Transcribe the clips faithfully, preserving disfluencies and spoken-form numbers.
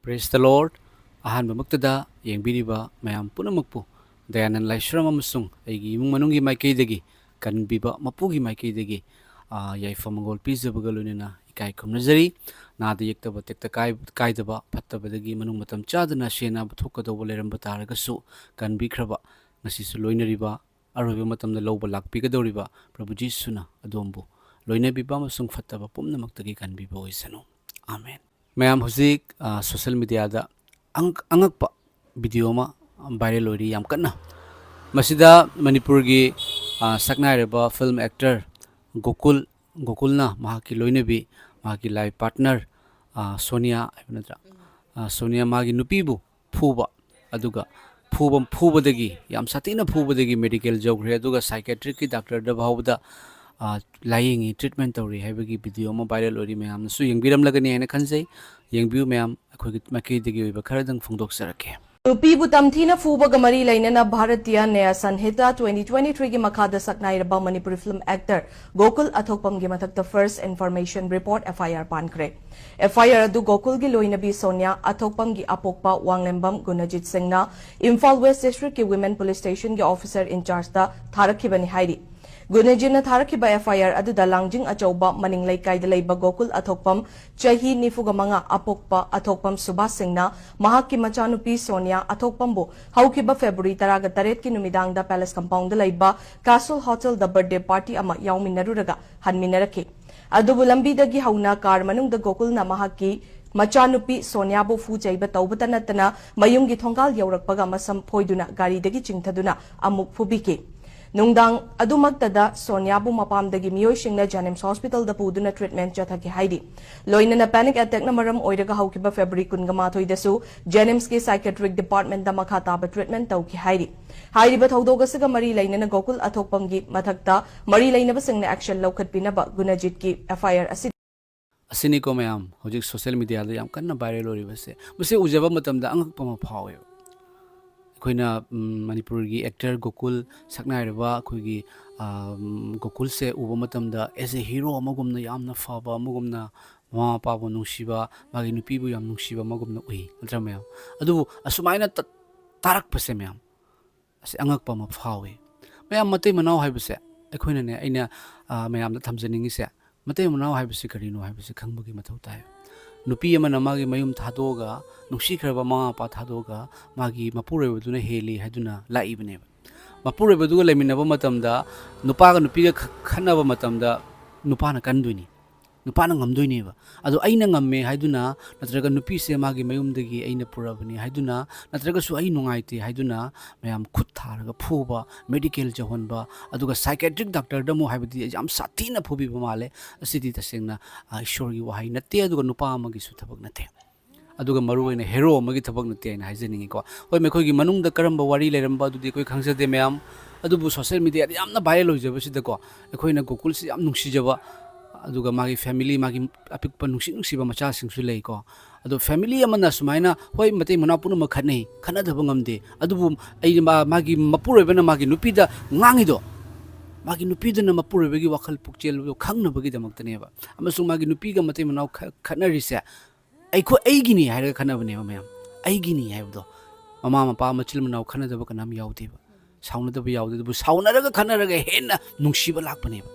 Praise the Lord. ꯑꯍꯥꯟꯕꯃꯛꯇꯗ ꯌꯦꯡꯕꯤꯔꯤꯕ ꯃꯌꯥꯝ ꯄꯨꯝꯅꯃꯛꯄꯨ ꯗꯌꯥꯅꯟ ꯂꯥꯏꯁ꯭ꯔꯝ ꯑꯃꯁꯨꯡ ꯑꯩꯒꯤ ꯏꯃꯨꯡ ꯃꯅꯨꯡꯒꯤ ꯃꯥꯏꯀꯩꯗꯒꯤ, ꯀꯟꯕꯤꯕ ꯃꯄꯨꯒꯤ ꯃꯥꯏꯀꯩꯗꯒꯤ, ꯑ, ꯌꯥꯏꯐ ꯃꯪꯒꯣꯜ ꯄꯤꯖꯕꯒ ꯂꯣꯏꯅꯅ ꯏꯀꯥꯏ ꯈꯨꯝꯅꯖꯔꯤ꯫ ꯅꯥꯗ ꯌꯦꯛꯇꯕ, ꯇꯦꯛꯇ ꯀꯥꯏ-, ꯀꯥꯏꯗꯕ, ꯐꯠꯇꯕꯗꯒꯤ ꯃꯅꯨꯡ ꯃꯇꯝ ꯆꯥꯗꯅ ꯁꯦꯟꯅꯕ ꯊꯣꯛꯀꯗꯧꯕ ꯂꯩꯔꯝꯕ ꯇꯥꯔꯒꯁꯨ, ꯀꯟꯕꯤꯈ꯭ꯔꯕ ꯉꯁꯤꯁꯨ ꯂꯣꯏꯅꯔꯤꯕ, ꯑꯔꯣꯏꯕ ꯃꯇꯝꯗ ꯂꯧꯕ ꯂꯥꯛꯄꯤꯒꯗꯧꯔꯤꯕ ꯄ꯭ꯔꯚꯨ ꯖꯤꯁꯨꯅ ꯑꯗꯣꯝꯕꯨ ꯂꯣꯏꯅꯕꯤꯕ ꯑꯃꯁꯨꯡ ꯐꯠꯇꯕ ꯄꯨꯝꯅꯃꯛꯇꯒꯤ ꯀꯟꯕꯤꯕ ꯑꯣꯏꯁꯅꯨ꯫ ꯑꯥꯃꯦꯟ꯫ ꯃꯌꯥꯝ, ꯍꯧꯖꯤꯛ, ꯑ, social media ꯗ ꯑꯉꯛ-, ꯑꯉꯛꯄ video ꯑꯃ viral ꯑꯣꯏꯔꯤ ꯌꯥꯝ ꯀꯟꯅ꯫ ꯃꯁꯤꯗ ꯃꯅꯤꯄꯨꯔꯒꯤ, ꯑ, ꯁꯛꯅꯥꯏꯔꯕ film actor ꯒꯣꯀꯨꯜ, ꯒꯣꯀꯨꯜꯅ ꯃꯍꯥꯛꯀꯤ ꯂꯣꯏꯅꯕꯤ, ꯃꯍꯥꯛꯀꯤ life partner, ꯑ, ꯁꯣꯅꯤꯌꯥ ꯍꯥꯏꯕ ꯅꯠꯇ꯭ꯔꯥ? ꯑ, ꯁꯣꯅꯤꯌꯥ ꯃꯥꯒꯤ ꯅꯨꯄꯤꯕꯨ ꯐꯨꯕ, ꯑꯗꯨꯒ ꯐꯨꯕ, ꯐꯨꯕꯗꯒꯤ, ꯌꯥꯝ ꯁꯥꯊꯤꯅ ꯐꯨꯕꯗꯒꯤ medical ꯌꯧꯈ꯭ꯔꯦ, ꯑꯗꯨꯒ psychiatric ꯀꯤ doctor ꯗ ꯐꯥꯎꯕꯗ, ꯑ, ꯂꯥꯌꯦꯡꯉꯤ, treatment ꯇꯧꯔꯤ ꯍꯥꯏꯕꯒꯤ video ꯑꯃ viral ꯑꯣꯏꯔꯤ꯫ ꯃꯌꯥꯝꯅꯁꯨ ꯌꯦꯡꯕꯤꯔꯝꯂꯒꯅꯤ ꯍꯥꯏꯅ ꯈꯟꯖꯩ꯫ ꯌꯦꯡꯕꯤꯌꯨ ꯃꯌꯥꯝ, ꯑꯩꯈꯣꯏꯒꯤ ꯃꯥꯏꯀꯩꯗꯒꯤ ꯑꯣꯏꯕ ꯈꯔꯗꯪ ꯐꯣꯡꯗꯣꯛꯆꯔꯛꯀꯦ꯫ ꯅꯨꯄꯤꯕꯨ ꯇꯝꯊꯤꯅ ꯐꯨꯕꯒ ꯃꯔꯤ ꯂꯩꯅꯅ ꯚꯥꯔꯇꯤꯌ ꯅ꯭ꯌꯥꯌ ꯁꯟꯍꯤꯇꯥ twenty twenty three ꯒꯤ ꯃꯈꯥꯗ ꯁꯛꯅꯥꯏꯔꯕ ꯃꯅꯤꯄꯨꯔꯤ film actor ꯒꯣꯀꯨꯜ ꯑꯊꯣꯛꯄꯝꯒꯤ ꯃꯊꯛꯇ first information report, F I R, ꯄꯥꯟꯈ꯭ꯔꯦ꯫ F I R ꯑꯗꯨ ꯒꯣꯀꯨꯜꯒꯤ ꯂꯣꯏꯅꯕꯤ ꯁꯣꯅꯤꯌꯥ ꯑꯊꯣꯛꯄꯝꯒꯤ ꯑꯄꯣꯛꯄ ꯋꯥꯡꯂꯦꯝꯕꯝ ꯒꯨꯅꯖꯤꯠ ꯁꯤꯡꯅ ꯏꯝꯐꯥꯜ West District ꯀꯤ Women Police Station ꯒꯤ officer in charge ꯇ ꯊꯥꯔꯛꯈꯤꯕꯅꯤ ꯍꯥꯏꯔꯤ꯫ ꯒꯨꯅꯖꯤꯠꯅ ꯊꯥꯔꯛꯈꯤꯕ F I R ꯑꯗꯨꯗ ꯂꯥꯡꯖꯤꯡ ꯑꯆꯧꯕ ꯃꯅꯤꯡ ꯂꯩꯀꯥꯏꯗ ꯂꯩꯕ ꯒꯣꯀꯨꯜ ꯑꯊꯣꯛꯄꯝ, ꯆꯍꯤ ꯅꯤꯐꯨꯒ ꯃꯉꯥ, ꯑꯄꯣꯛꯄ ꯑꯊꯣꯛꯄꯝ ꯁꯨꯕꯥꯁ ꯁꯤꯡꯅ ꯃꯍꯥꯛꯀꯤ ꯃꯆꯥꯅꯨꯄꯤ ꯁꯣꯅꯤꯌꯥ ꯑꯊꯣꯛꯄꯝꯕꯨ ꯍꯧꯈꯤꯕ February ꯇꯔꯥꯒ ꯇꯔꯦꯠꯀꯤ ꯅꯨꯃꯤꯗꯥꯡꯗ Palace Compound ꯗ ꯂꯩꯕ Castle Hotel ꯗ birthday party ꯑꯃ ꯌꯥꯎꯃꯤꯟꯅꯔꯨꯔꯒ ꯍꯟꯃꯤꯟꯅꯔꯛꯈꯤ꯫ ꯑꯗꯨꯕꯨ ꯂꯝꯕꯤꯗꯒꯤ ꯍꯧꯅ car ꯃꯅꯨꯡꯗ ꯒꯣꯀꯨꯜꯅ ꯃꯍꯥꯛꯀꯤ ꯃꯆꯥꯅꯨꯄꯤ ꯁꯣꯅꯤꯌꯥꯕꯨ ꯐꯨ ꯆꯩꯕ ꯇꯧꯕꯇ ꯅꯠꯇꯅ ꯃꯌꯨꯝꯒꯤ ꯊꯣꯡꯒꯥꯜ ꯌꯧꯔꯛꯄꯒ ꯃꯁꯝ ꯐꯣꯏꯗꯨꯅ ꯒꯥꯔꯤꯗꯒꯤ ꯆꯤꯡꯊꯗꯨꯅ ꯑꯃꯨꯛ ꯐꯨꯕꯤꯈꯤ꯫ ꯅꯨꯡꯗꯥꯡ ꯑꯗꯨꯃꯛꯇꯗ ꯁꯣꯅꯤꯌꯥꯕꯨ ꯃꯄꯥꯝꯗꯒꯤ ꯃꯤꯑꯣꯏꯁꯤꯡꯅ JNIMS Hospital ꯗ ꯄꯨꯗꯨꯅ treatment ꯆꯠꯊꯈꯤ ꯍꯥꯏꯔꯤ꯫ ꯂꯣꯏꯅꯅ panic attack ꯅ ꯃꯔꯝ ꯑꯣꯏꯔꯒ ꯍꯧꯈꯤꯕ February ꯀꯨꯟꯃꯥꯊꯣꯏꯗꯁꯨ JNIMS ꯀꯤ psychiatric department ꯇ ꯃꯈꯥ ꯇꯥꯕ treatment ꯇꯧꯈꯤ ꯍꯥꯏꯔꯤ꯫ ꯍꯥꯏꯔꯤꯕ ꯊꯧꯗꯣꯛ ꯑꯁꯤꯒ ꯃꯔꯤ ꯂꯩꯅꯅ ꯒꯣꯀꯨꯜ ꯑꯊꯣꯛꯄꯝꯒꯤ ꯃꯊꯛꯇ ꯃꯔꯤ ꯂꯩꯅꯕꯁꯤꯡꯅ action ꯂꯧꯈꯠꯄꯤꯅꯕ ꯒꯨꯅꯖꯤꯠꯀꯤ F I R ꯑꯁꯤ ꯑꯁꯤꯅꯤꯀꯣ ꯃꯌꯥꯝ, ꯍꯧꯖꯤꯛ social media ꯗ ꯌꯥꯝ ꯀꯟꯅ viral ꯑꯣꯏꯔꯤꯕꯁꯦ꯫ ꯃꯁꯤ ꯎꯖꯕ ꯃꯇꯝꯗ ꯑꯉꯛꯄ ꯑꯃ ꯐꯥꯎꯋꯦꯕ꯫ ꯑꯩꯈꯣꯏꯅ, ꯎꯝ, ꯃꯅꯤꯄꯨꯔꯒꯤ actor ꯒꯣꯀꯨꯜ, ꯁꯛꯅꯥꯏꯔꯕ ꯑꯩꯈꯣꯏꯒꯤ, ꯑꯥ, ꯎꯝ, ꯒꯣꯀꯨꯜꯁꯦ ꯎꯕ ꯃꯇꯝꯗ as a hero ꯑꯃꯒꯨꯝꯅ, ꯌꯥꯝꯅ ꯐꯕ ꯑꯃꯒꯨꯝꯅ, ꯃꯃꯥ ꯃꯄꯥꯕꯨ ꯅꯨꯡꯁꯤꯕ, ꯃꯥꯒꯤ ꯅꯨꯄꯤꯕꯨ ꯌꯥꯝ ꯅꯨꯡꯁꯤꯕ ꯑꯃꯒꯨꯝꯅ ꯎꯏ, ꯅꯠꯇ꯭ꯔꯥ ꯃꯌꯥꯝ? ꯑꯗꯨꯕꯨ ꯑꯁꯨꯃꯥꯏꯅ ꯇ-, ꯇꯥꯔꯛꯄꯁꯦ ꯃꯌꯥꯝ, ꯑꯁꯤ ꯑꯉꯛꯄ ꯑꯃ ꯐꯥꯎꯏ꯫ ꯃꯌꯥꯝ, ꯃꯇꯩ ꯃꯅꯥꯎ ꯍꯥꯏꯕꯁꯦ ꯑꯩꯈꯣꯏꯅꯅꯦ, ꯑꯩꯅ, ꯑ, ꯃꯌꯥꯝꯗ ꯊꯝꯖꯅꯤꯡꯉꯤꯁꯦ, ꯃꯇꯩ ꯃꯅꯥꯎ ꯍꯥꯏꯕꯁꯤ ꯀꯔꯤꯅꯣ ꯍꯥꯏꯕꯁꯤ ꯈꯪꯕꯒꯤ ꯃꯊꯧ ꯇꯥꯏ꯫ ꯅꯨꯄꯤ ꯑꯃꯅ ꯃꯥꯒꯤ ꯃꯌꯨꯝ ꯊꯥꯗꯣꯛꯑꯒ, ꯅꯨꯡꯁꯤꯈ꯭ꯔꯕ ꯃꯃꯥ ꯃꯄꯥ ꯊꯥꯗꯣꯛꯑꯒ, ꯃꯥꯒꯤ ꯃꯄꯨꯔꯣꯏꯕꯗꯨꯅ ꯍꯦꯜꯂꯤ ꯍꯥꯏꯗꯨꯅ ꯂꯥꯛꯏꯕꯅꯦꯕ꯫ ꯃꯄꯨꯔꯣꯏꯕꯗꯨꯒ ꯂꯩꯃꯤꯟꯅꯕ ꯃꯇꯝꯗ, ꯅꯨꯄꯥꯒ ꯅꯨꯄꯤꯒ ꯈ-, ꯈꯠꯅꯕ ꯃꯇꯝꯗ ꯅꯨꯄꯥꯅ ꯀꯟꯗꯣꯏꯅꯤ, ꯅꯨꯄꯥꯅ ꯉꯝꯗꯣꯏꯅꯦꯕ꯫ ꯑꯗꯣ ꯑꯩꯅ ꯉꯝꯃꯦ ꯍꯥꯏꯗꯨꯅ, ꯅꯠꯇ꯭ꯔꯒ ꯅꯨꯄꯤꯁꯦ ꯃꯥꯒꯤ ꯃꯌꯨꯝꯗꯒꯤ ꯑꯩꯅ ꯄꯨꯔꯛꯑꯕꯅꯤ ꯍꯥꯏꯗꯨꯅ, ꯅꯠꯇ꯭ꯔꯒꯁꯨ ꯑꯩ ꯅꯨꯡꯉꯥꯏꯇꯦ ꯍꯥꯏꯗꯨꯅ ꯃꯌꯥꯝ ꯈꯨꯠ ꯊꯥꯔꯒ ꯐꯨꯕ, ꯃꯦꯗꯤꯀꯦꯜ ꯌꯧꯍꯟꯕ, ꯑꯗꯨꯒ ꯁꯥꯏꯀꯦꯇ꯭ꯔꯤꯛ ꯗꯥꯛꯇꯔꯗ ꯑꯃꯨꯛ, ꯍꯥꯏꯕꯗꯤ ꯌꯥꯝ ꯁꯥꯊꯤꯅ ꯐꯨꯕꯤꯕ ꯃꯥꯜꯂꯦ꯫ ꯑꯁꯤꯗꯤ ꯇꯁꯦꯡꯅ, ꯑ, ꯏꯁꯣꯔꯒꯤ ꯋꯥꯍꯩ ꯅꯠꯇꯦ, ꯑꯗꯨꯒ ꯅꯨꯄꯥ ꯑꯃꯒꯤꯁꯨ ꯊꯕꯛ ꯅꯠꯇꯦ, ꯑꯗꯨꯒ ꯃꯔꯨ ꯑꯣꯏꯅ ꯍꯦꯔꯣ ꯑꯃꯒꯤ ꯊꯕꯛ ꯅꯠꯇꯦ ꯍꯥꯏꯅ ꯍꯥꯏꯖꯅꯤꯡꯉꯤꯀꯣ꯫ ꯍꯣꯏ, ꯃꯈꯣꯏꯒꯤ ꯃꯅꯨꯡꯗ ꯀꯔꯝꯕ ꯋꯥꯔꯤ ꯂꯩꯔꯝꯕ ꯑꯗꯨꯗꯤ ꯑꯩꯈꯣꯏ ꯈꯪꯖꯗꯦ ꯃꯌꯥꯝ, ꯑꯗꯨꯕꯨ ꯁꯣꯁꯦꯜ ꯃꯦꯗꯤꯌꯥꯗ ꯌꯥꯝꯅ ꯚꯥꯏꯔꯦꯜ ꯑꯣꯏꯖꯕꯁꯤꯗꯀꯣ, ꯑꯩꯈꯣꯏꯅ ꯒꯣꯀꯨꯜꯁꯤ ꯌꯥꯝ ꯅꯨꯡꯁꯤꯖꯕ, ꯑꯗꯨꯒ ꯃꯥꯒꯤ ꯐꯦꯃꯤꯂꯤ, ꯃꯥꯒꯤ ꯑꯄꯤꯛꯄ ꯅꯨꯡꯁꯤ ꯅꯨꯡꯁꯤꯕ ꯃꯆꯥꯁꯤꯡꯁꯨ ꯂꯩꯀꯣ꯫ ꯑꯗꯣ ꯐꯦꯃꯤꯂꯤ ꯑꯃꯅ ꯁꯨꯃꯥꯏꯅ, ꯍꯣꯏ, ꯃꯇꯩ ꯃꯅꯥꯎ ꯄꯨꯝꯅꯃꯛ ꯈꯠꯅꯩ, ꯈꯠꯅꯗꯕ ꯉꯝꯗꯦ, ꯑꯗꯨꯕꯨ ꯑꯩ, ꯃꯥ-, ꯃꯥꯒꯤ ꯃꯄꯨꯔꯣꯏꯕꯅ ꯃꯥꯒꯤ ꯅꯨꯄꯤꯗ ꯉꯥꯡꯉꯤꯗꯣ, ꯃꯥꯒꯤ ꯅꯨꯄꯤꯗꯨꯅ ꯃꯄꯨꯔꯣꯏꯕꯒꯤ ꯋꯥꯈꯜ ꯄꯨꯛꯆꯦꯜꯗꯣ ꯈꯪꯅꯕꯒꯤꯗꯃꯛꯇꯅꯦꯕ꯫ ꯑꯃꯁꯨꯡ ꯃꯥꯒꯤ ꯅꯨꯄꯤꯒ ꯃꯇꯩ ꯃꯅꯥꯎ ꯈ-, ꯈꯠꯅꯔꯤꯁꯦ ꯑꯩꯈꯣꯏ, ꯑꯩꯒꯤꯅꯤ ꯍꯥꯏꯔꯒ ꯈꯠꯅꯕꯅꯦꯕ ꯃꯌꯥꯝ꯫ ꯑꯩꯒꯤꯅꯤ ꯍꯥꯏꯕꯗꯣ, ꯃꯃꯥ ꯃꯄꯥ, ꯃꯆꯤꯜ ꯃꯅꯥꯎ ꯈꯠꯅꯗꯕ ꯀꯅꯥꯝ ꯌꯥꯎꯗꯦꯕ, ꯁꯥꯎꯅꯗꯕ ꯌꯥꯎꯗꯦ, ꯑꯗꯨꯕꯨ ꯁꯥꯎꯅꯔꯒ ꯈꯠꯅꯔꯒ ꯍꯦꯟꯅ ꯅꯨꯡꯁꯤꯕ ꯂꯥꯛꯄꯅꯦꯕ꯫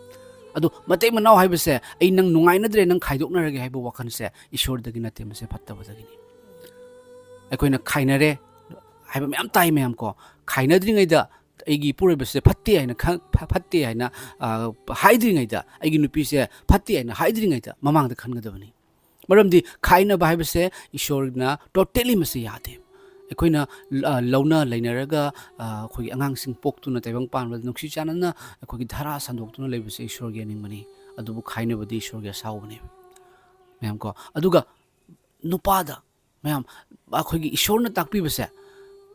ꯑꯗꯣ ꯃꯇꯩ ꯃꯅꯥꯎ ꯍꯥꯏꯕꯁꯦ, "ꯑꯩ ꯅꯪ ꯅꯨꯡꯉꯥꯏꯅꯗ꯭ꯔꯦ, ꯅꯪ ꯈꯥꯏꯗꯣꯛꯅꯔꯒꯦ" ꯍꯥꯏꯕ ꯋꯥꯈꯜꯁꯦ ꯏꯁꯣꯔꯗꯒꯤ ꯅꯠꯇꯦ, ꯃꯁꯦ ꯐꯠꯇꯕꯗꯒꯤꯅꯤ꯫ ꯑꯩꯈꯣꯏꯅ ꯈꯥꯏꯅꯔꯦ ꯍꯥꯏꯕ ꯃꯌꯥꯝ ꯇꯥꯏ ꯃꯌꯥꯝ ꯀꯣ꯫ ꯈꯥꯏꯅꯗ꯭ꯔꯤꯉꯩꯗ ꯑꯩꯒꯤ ꯏꯄꯨꯔꯣꯏꯕꯁꯦ ꯐꯠꯇꯦ ꯍꯥꯏꯅ ꯈ-, ꯐ-, ꯐꯠꯇꯦ ꯍꯥꯏꯅ, ꯑ, ꯍꯥꯏꯗ꯭ꯔꯤꯉꯩꯗ, ꯑꯩꯒꯤ ꯅꯨꯄꯤꯁꯦ ꯐꯠꯇꯦ ꯍꯥꯏꯅ ꯍꯥꯏꯗ꯭ꯔꯤꯉꯩꯗ ꯃꯃꯥꯡꯗ ꯈꯟꯒꯗꯕꯅꯤ꯫ ꯃꯔꯝꯗꯤ ꯈꯥꯏꯅꯕ ꯍꯥꯏꯕꯁꯦ ꯏꯁꯣꯔꯅ totally ꯃꯁꯤ ꯌꯥꯗꯦ꯫ ꯑꯩꯈꯣꯏꯅ, ꯑ, ꯂꯧꯅ ꯂꯩꯅꯔꯒ, ꯑ, ꯑꯩꯈꯣꯏꯒꯤ ꯑꯉꯥꯡꯁꯤꯡ ꯄꯣꯛꯇꯨꯅ ꯇꯥꯏꯕꯪ ꯄꯥꯟꯕꯗ ꯅꯨꯡꯁꯤ ꯆꯥꯟꯅꯅ ꯑꯩꯈꯣꯏꯒꯤ ꯙꯔꯥ ꯁꯟꯗꯣꯛꯇꯨꯅ ꯂꯩꯕꯁꯦ ꯏꯁꯣꯔꯒꯤ ꯑꯅꯤꯡꯕꯅꯤ꯫ ꯑꯗꯨꯕꯨ ꯈꯥꯏꯅꯕꯗꯤ ꯏꯁꯣꯔꯒꯤ ꯑꯁꯥꯎꯕꯅꯦꯕ꯫ ꯃꯌꯥꯝ ꯀꯣ, ꯑꯗꯨꯒ ꯅꯨꯄꯥꯗ, ꯃꯌꯥꯝ, ꯑꯩꯈꯣꯏꯒꯤ ꯏꯁꯣꯔꯅ ꯇꯥꯛꯄꯤꯕꯁꯦ,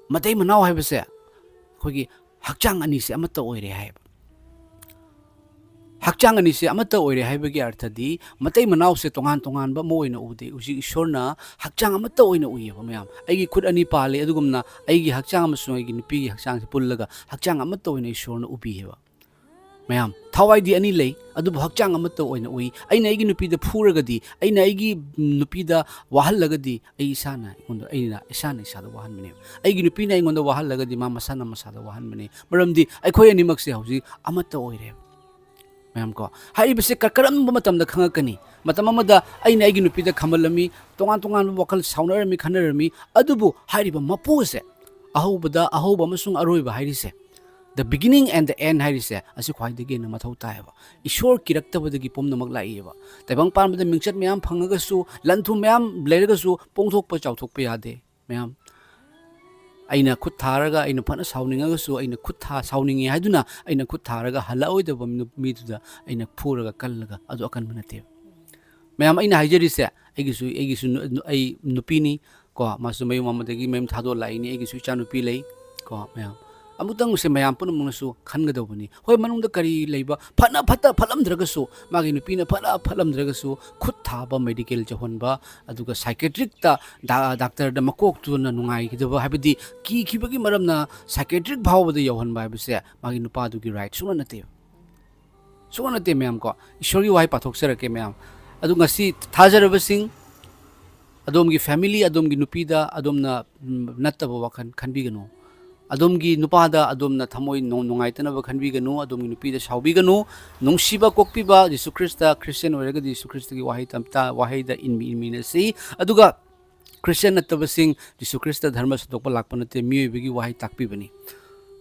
ꯃꯇꯩ ꯃꯅꯥꯎ ꯍꯥꯏꯕꯁꯦ ꯑꯩꯈꯣꯏꯒꯤ ꯍꯛꯆꯥꯡ ꯑꯅꯤꯁꯦ ꯑꯃꯠꯇ ꯑꯣꯏꯔꯦ ꯍꯥꯏꯌꯦꯕ꯫ ꯍꯛꯆꯥꯡ ꯑꯅꯤꯁꯦ ꯑꯃꯠꯇ ꯑꯣꯏꯔꯦ ꯍꯥꯏꯕꯒꯤ ꯑꯔꯊꯗꯤ ꯃꯇꯩ ꯃꯅꯥꯎꯁꯦ ꯇꯣꯉꯥꯟ ꯇꯣꯉꯥꯟꯕ ꯑꯃ ꯑꯣꯏꯅ ꯎꯗꯦ꯫ ꯍꯧꯖꯤꯛ ꯏꯁꯣꯔꯅ ꯍꯛꯆꯥꯡ ꯑꯃꯠꯇ ꯑꯣꯏꯅ ꯎꯏꯌꯦꯕ ꯃꯌꯥꯝ꯫ ꯑꯩꯒꯤ ꯈꯨꯠ ꯑꯅꯤ ꯄꯥꯜꯂꯤ, ꯑꯗꯨꯒꯨꯝꯅ ꯑꯩꯒꯤ ꯍꯛꯆꯥꯡ ꯑꯃꯁꯨꯡ ꯑꯩꯒꯤ ꯅꯨꯄꯤꯒꯤ ꯍꯛꯆꯥꯡꯁꯦ ꯄꯨꯜꯂꯒ ꯍꯛꯆꯥꯡ ꯑꯃꯠꯇ ꯑꯣꯏꯅ ꯏꯁꯣꯔꯅ ꯎꯕꯤꯌꯦꯕ꯫ ꯃꯌꯥꯝ, ꯊꯋꯥꯏꯗꯤ ꯑꯅꯤ ꯂꯩ, ꯑꯗꯨꯕꯨ ꯍꯛꯆꯥꯡ ꯑꯃꯠꯇ ꯑꯣꯏꯅ ꯎꯏ꯫ ꯑꯩꯅ ꯑꯩꯒꯤ ꯅꯨꯄꯤꯗ ꯐꯨꯔꯒꯗꯤ, ꯑꯩꯅ ꯑꯩꯒꯤ ꯅꯨꯄꯤꯗ ꯋꯥꯍꯜꯂꯒꯗꯤ, ꯑꯩ ꯏꯁꯥꯅ ꯑꯩꯉꯣꯟꯗ, ꯑꯩꯅ ꯏꯁꯥꯅ ꯏꯁꯥꯗ ꯋꯥꯍꯟꯕꯅꯦꯕ꯫ ꯑꯩꯒꯤ ꯅꯨꯄꯤꯅ ꯑꯩꯉꯣꯟꯗ ꯋꯥꯍꯜꯂꯒꯗꯤ, ꯃꯥ ꯃꯁꯥꯅ ꯃꯁꯥꯗ ꯋꯥꯍꯟꯕꯅꯦ꯫ ꯃꯔꯝꯗꯤ ꯑꯩꯈꯣꯏ ꯑꯅꯤꯃꯛꯁꯦ ꯍꯧꯖꯤꯛ ꯑꯃꯠꯇ ꯑꯣꯏꯔꯦꯕ꯫ ꯃꯌꯥꯝ ꯀꯣ, ꯍꯥꯏꯔꯤꯕꯁꯦ ꯀ-, ꯀꯔꯝꯕ ꯃꯇꯝꯗ ꯈꯪꯉꯛꯀꯅꯤ? ꯃꯇꯝ ꯑꯃꯗ ꯑꯩꯅ ꯑꯩꯒꯤ ꯅꯨꯄꯤꯗ ꯈꯝꯕꯜꯂꯝꯃꯤ, ꯇꯣꯉꯥꯟ ꯇꯣꯉꯥꯟꯕ ꯋꯥꯈꯜ ꯁꯥꯎꯅꯔꯝꯃꯤ, ꯈꯟꯅꯔꯝꯃꯤ, ꯑꯗꯨꯕꯨ ꯍꯥꯏꯔꯤꯕ ꯃꯄꯨ ꯑꯁꯦ, ꯑꯍꯧꯕꯗ ꯑꯍꯧꯕ ꯑꯃꯁꯨꯡ ꯑꯔꯣꯏꯕ ꯍꯥꯏꯔꯤꯁꯦ, the beginning and the end ꯍꯥꯏꯔꯤꯁꯦ, ꯑꯁꯤ ꯈ꯭ꯋꯥꯏꯗꯒꯤ ꯍꯦꯟꯅ ꯃꯊꯧ ꯇꯥꯏꯌꯦꯕ꯫ ꯏꯁꯣꯔ ꯀꯤꯔꯛꯇꯕꯗꯒꯤ ꯄꯨꯝꯅꯃꯛ ꯂꯥꯛꯏꯑꯕ꯫ ꯇꯥꯏꯕꯪ ꯄꯥꯟꯕꯗ ꯃꯤꯡꯆꯠ ꯃꯌꯥꯝ ꯐꯪꯉꯒꯁꯨ, ꯂꯟ ꯊꯨꯝ ꯃꯌꯥꯝ ꯂꯩꯔꯒꯁꯨ, ꯄꯣꯡꯊꯣꯛꯄ ꯆꯥꯎꯊꯣꯛꯄ ꯌꯥꯗꯦ꯫ ꯃꯌꯥꯝ, ꯑꯩꯅ ꯈꯨꯠ ꯊꯥꯔꯒ, ꯑꯩꯅ ꯐꯅ ꯁꯥꯎꯅꯤꯡꯉꯒꯁꯨ, ꯑꯩꯅ ꯈꯨꯠ ꯊꯥ-, ꯁꯥꯎꯅꯤꯡꯉꯤ ꯍꯥꯏꯗꯨꯅ ꯑꯩꯅ ꯈꯨꯠ ꯊꯥꯔꯒ ꯍꯜꯂꯛꯑꯣꯏꯗꯕ ꯃꯤ-, ꯃꯤꯗꯨꯗ ꯑꯩꯅ ꯐꯨꯔꯒ ꯀꯜꯂꯒ, ꯑꯗꯨ ꯑꯀꯟꯕ ꯅꯠꯇꯦꯕ꯫ ꯃꯌꯥꯝ, ꯑꯩꯅ ꯍꯥꯏꯖꯔꯤꯁꯦ, ꯑꯩꯒꯤꯁꯨ, ꯑꯩꯒꯤꯁꯨ ꯅꯨ-, ꯅꯨ-, ꯑꯩ ꯅꯨꯄꯤꯅꯤ ꯀꯣ, ꯃꯥꯁꯨ ꯃꯌꯨꯝ ꯑꯃꯗꯒꯤ ꯃꯌꯨꯝ ꯊꯥꯗꯣꯛꯑ ꯂꯥꯛꯏꯅꯤ, ꯑꯩꯒꯤꯁꯨ ꯏꯆꯥ ꯅꯨꯄꯤ ꯂꯩ ꯀꯣ꯫ ꯃꯌꯥꯝ, ꯑꯃꯨꯛꯇꯪꯁꯦ ꯃꯌꯥꯝ ꯄꯨꯝꯅꯃꯛꯅꯁꯨ ꯈꯟꯒꯗꯧꯕꯅꯤ꯫ ꯍꯣꯏ, ꯃꯅꯨꯡꯗ ꯀꯔꯤ ꯂꯩꯕ, ꯐꯅ ꯐꯠꯇ ꯐꯠꯂꯝꯗ꯭ꯔꯒꯁꯨ, ꯃꯥꯒꯤ ꯅꯨꯄꯤꯅ ꯐꯅ ꯐꯠꯂꯝꯗ꯭ꯔꯒꯁꯨ, ꯈꯨꯠ ꯊꯥꯕ, ꯃꯦꯗꯤꯀꯦꯜ ꯌꯧꯍꯟꯕ, ꯑꯗꯨꯒ ꯁꯥꯏꯀꯦꯇ꯭ꯔꯤꯛꯇ ꯗꯥ-, ꯗꯥꯛꯇꯔꯗ ꯃꯀꯣꯛꯇꯨꯅ ꯅꯨꯡꯉꯥꯏꯈꯤꯗꯕ, ꯍꯥꯏꯕꯗꯤ ꯀꯤꯈꯤꯕꯒꯤ ꯃꯔꯝꯅ ꯁꯥꯏꯀꯦꯇ꯭ꯔꯤꯛ ꯐꯥꯎꯕꯗ ꯌꯧꯍꯟꯕ ꯍꯥꯏꯕꯁꯦ ꯃꯥꯒꯤ ꯅꯨꯄꯥꯗꯨꯒꯤ ꯔꯥꯏꯠ ꯁꯨꯡꯅ ꯅꯠꯇꯦꯕ꯫ ꯁꯨꯡꯅ ꯅꯠꯇꯦ ꯃꯌꯥꯝ ꯀꯣ꯫ ꯏꯁꯣꯔꯒꯤ ꯋꯥꯍꯩ ꯄꯥꯊꯣꯛꯆꯔꯛꯀꯦ ꯃꯌꯥꯝ꯫ ꯑꯗꯨ ꯉꯁꯤ ꯊꯥꯖꯔꯕꯁꯤꯡ, ꯑꯗꯣꯝꯒꯤ ꯐꯦꯃꯤꯂꯤ, ꯑꯗꯣꯝꯒꯤ ꯅꯨꯄꯤꯗ ꯑꯗꯣꯝꯅ, ꯎꯝ, ꯅꯠꯇꯕ ꯋꯥꯈꯜ ꯈꯟꯕꯤꯒꯅꯨ꯫ ꯑꯗꯣꯝꯒꯤ ꯅꯨꯄꯥꯗ ꯑꯗꯣꯝꯅ ꯊꯃꯣꯏ ꯅꯨꯡ-, ꯅꯨꯡꯉꯥꯏꯇꯅꯕ ꯈꯟꯕꯤꯒꯅꯨ, ꯑꯗꯣꯝꯒꯤ ꯅꯨꯄꯤꯗ ꯁꯥꯎꯕꯤꯒꯅꯨ꯫ ꯅꯨꯡꯁꯤꯕ ꯀꯣꯛꯄꯤꯕ ꯖꯤꯁꯨ ꯈ꯭ꯔꯤꯁꯇ, ꯈ꯭ꯔꯤꯁꯇꯤꯌꯥꯟ ꯑꯣꯏꯔꯒꯗꯤ ꯖꯤꯁꯨ ꯈ꯭ꯔꯤꯁꯇꯒꯤ ꯋꯥꯍꯩ ꯇꯝ-, ꯇ-, ꯋꯥꯍꯩꯗ ꯏꯟꯃꯤ-, ꯏꯟꯃꯤꯟꯅꯁꯤ꯫ ꯑꯗꯨꯒ ꯈ꯭ꯔꯤꯁꯇꯤꯌꯥꯟ ꯅꯠꯇꯕꯁꯤꯡ, ꯖꯤꯁꯨ ꯈ꯭ꯔꯤꯁꯇ ꯙꯔꯃ ꯁꯟꯗꯣꯛꯄ ꯂꯥꯛꯄ ꯅꯠꯇꯦ, ꯃꯤꯑꯣꯏꯕꯒꯤ ꯋꯥꯍꯩ ꯇꯥꯛꯄꯤꯕꯅꯤ꯫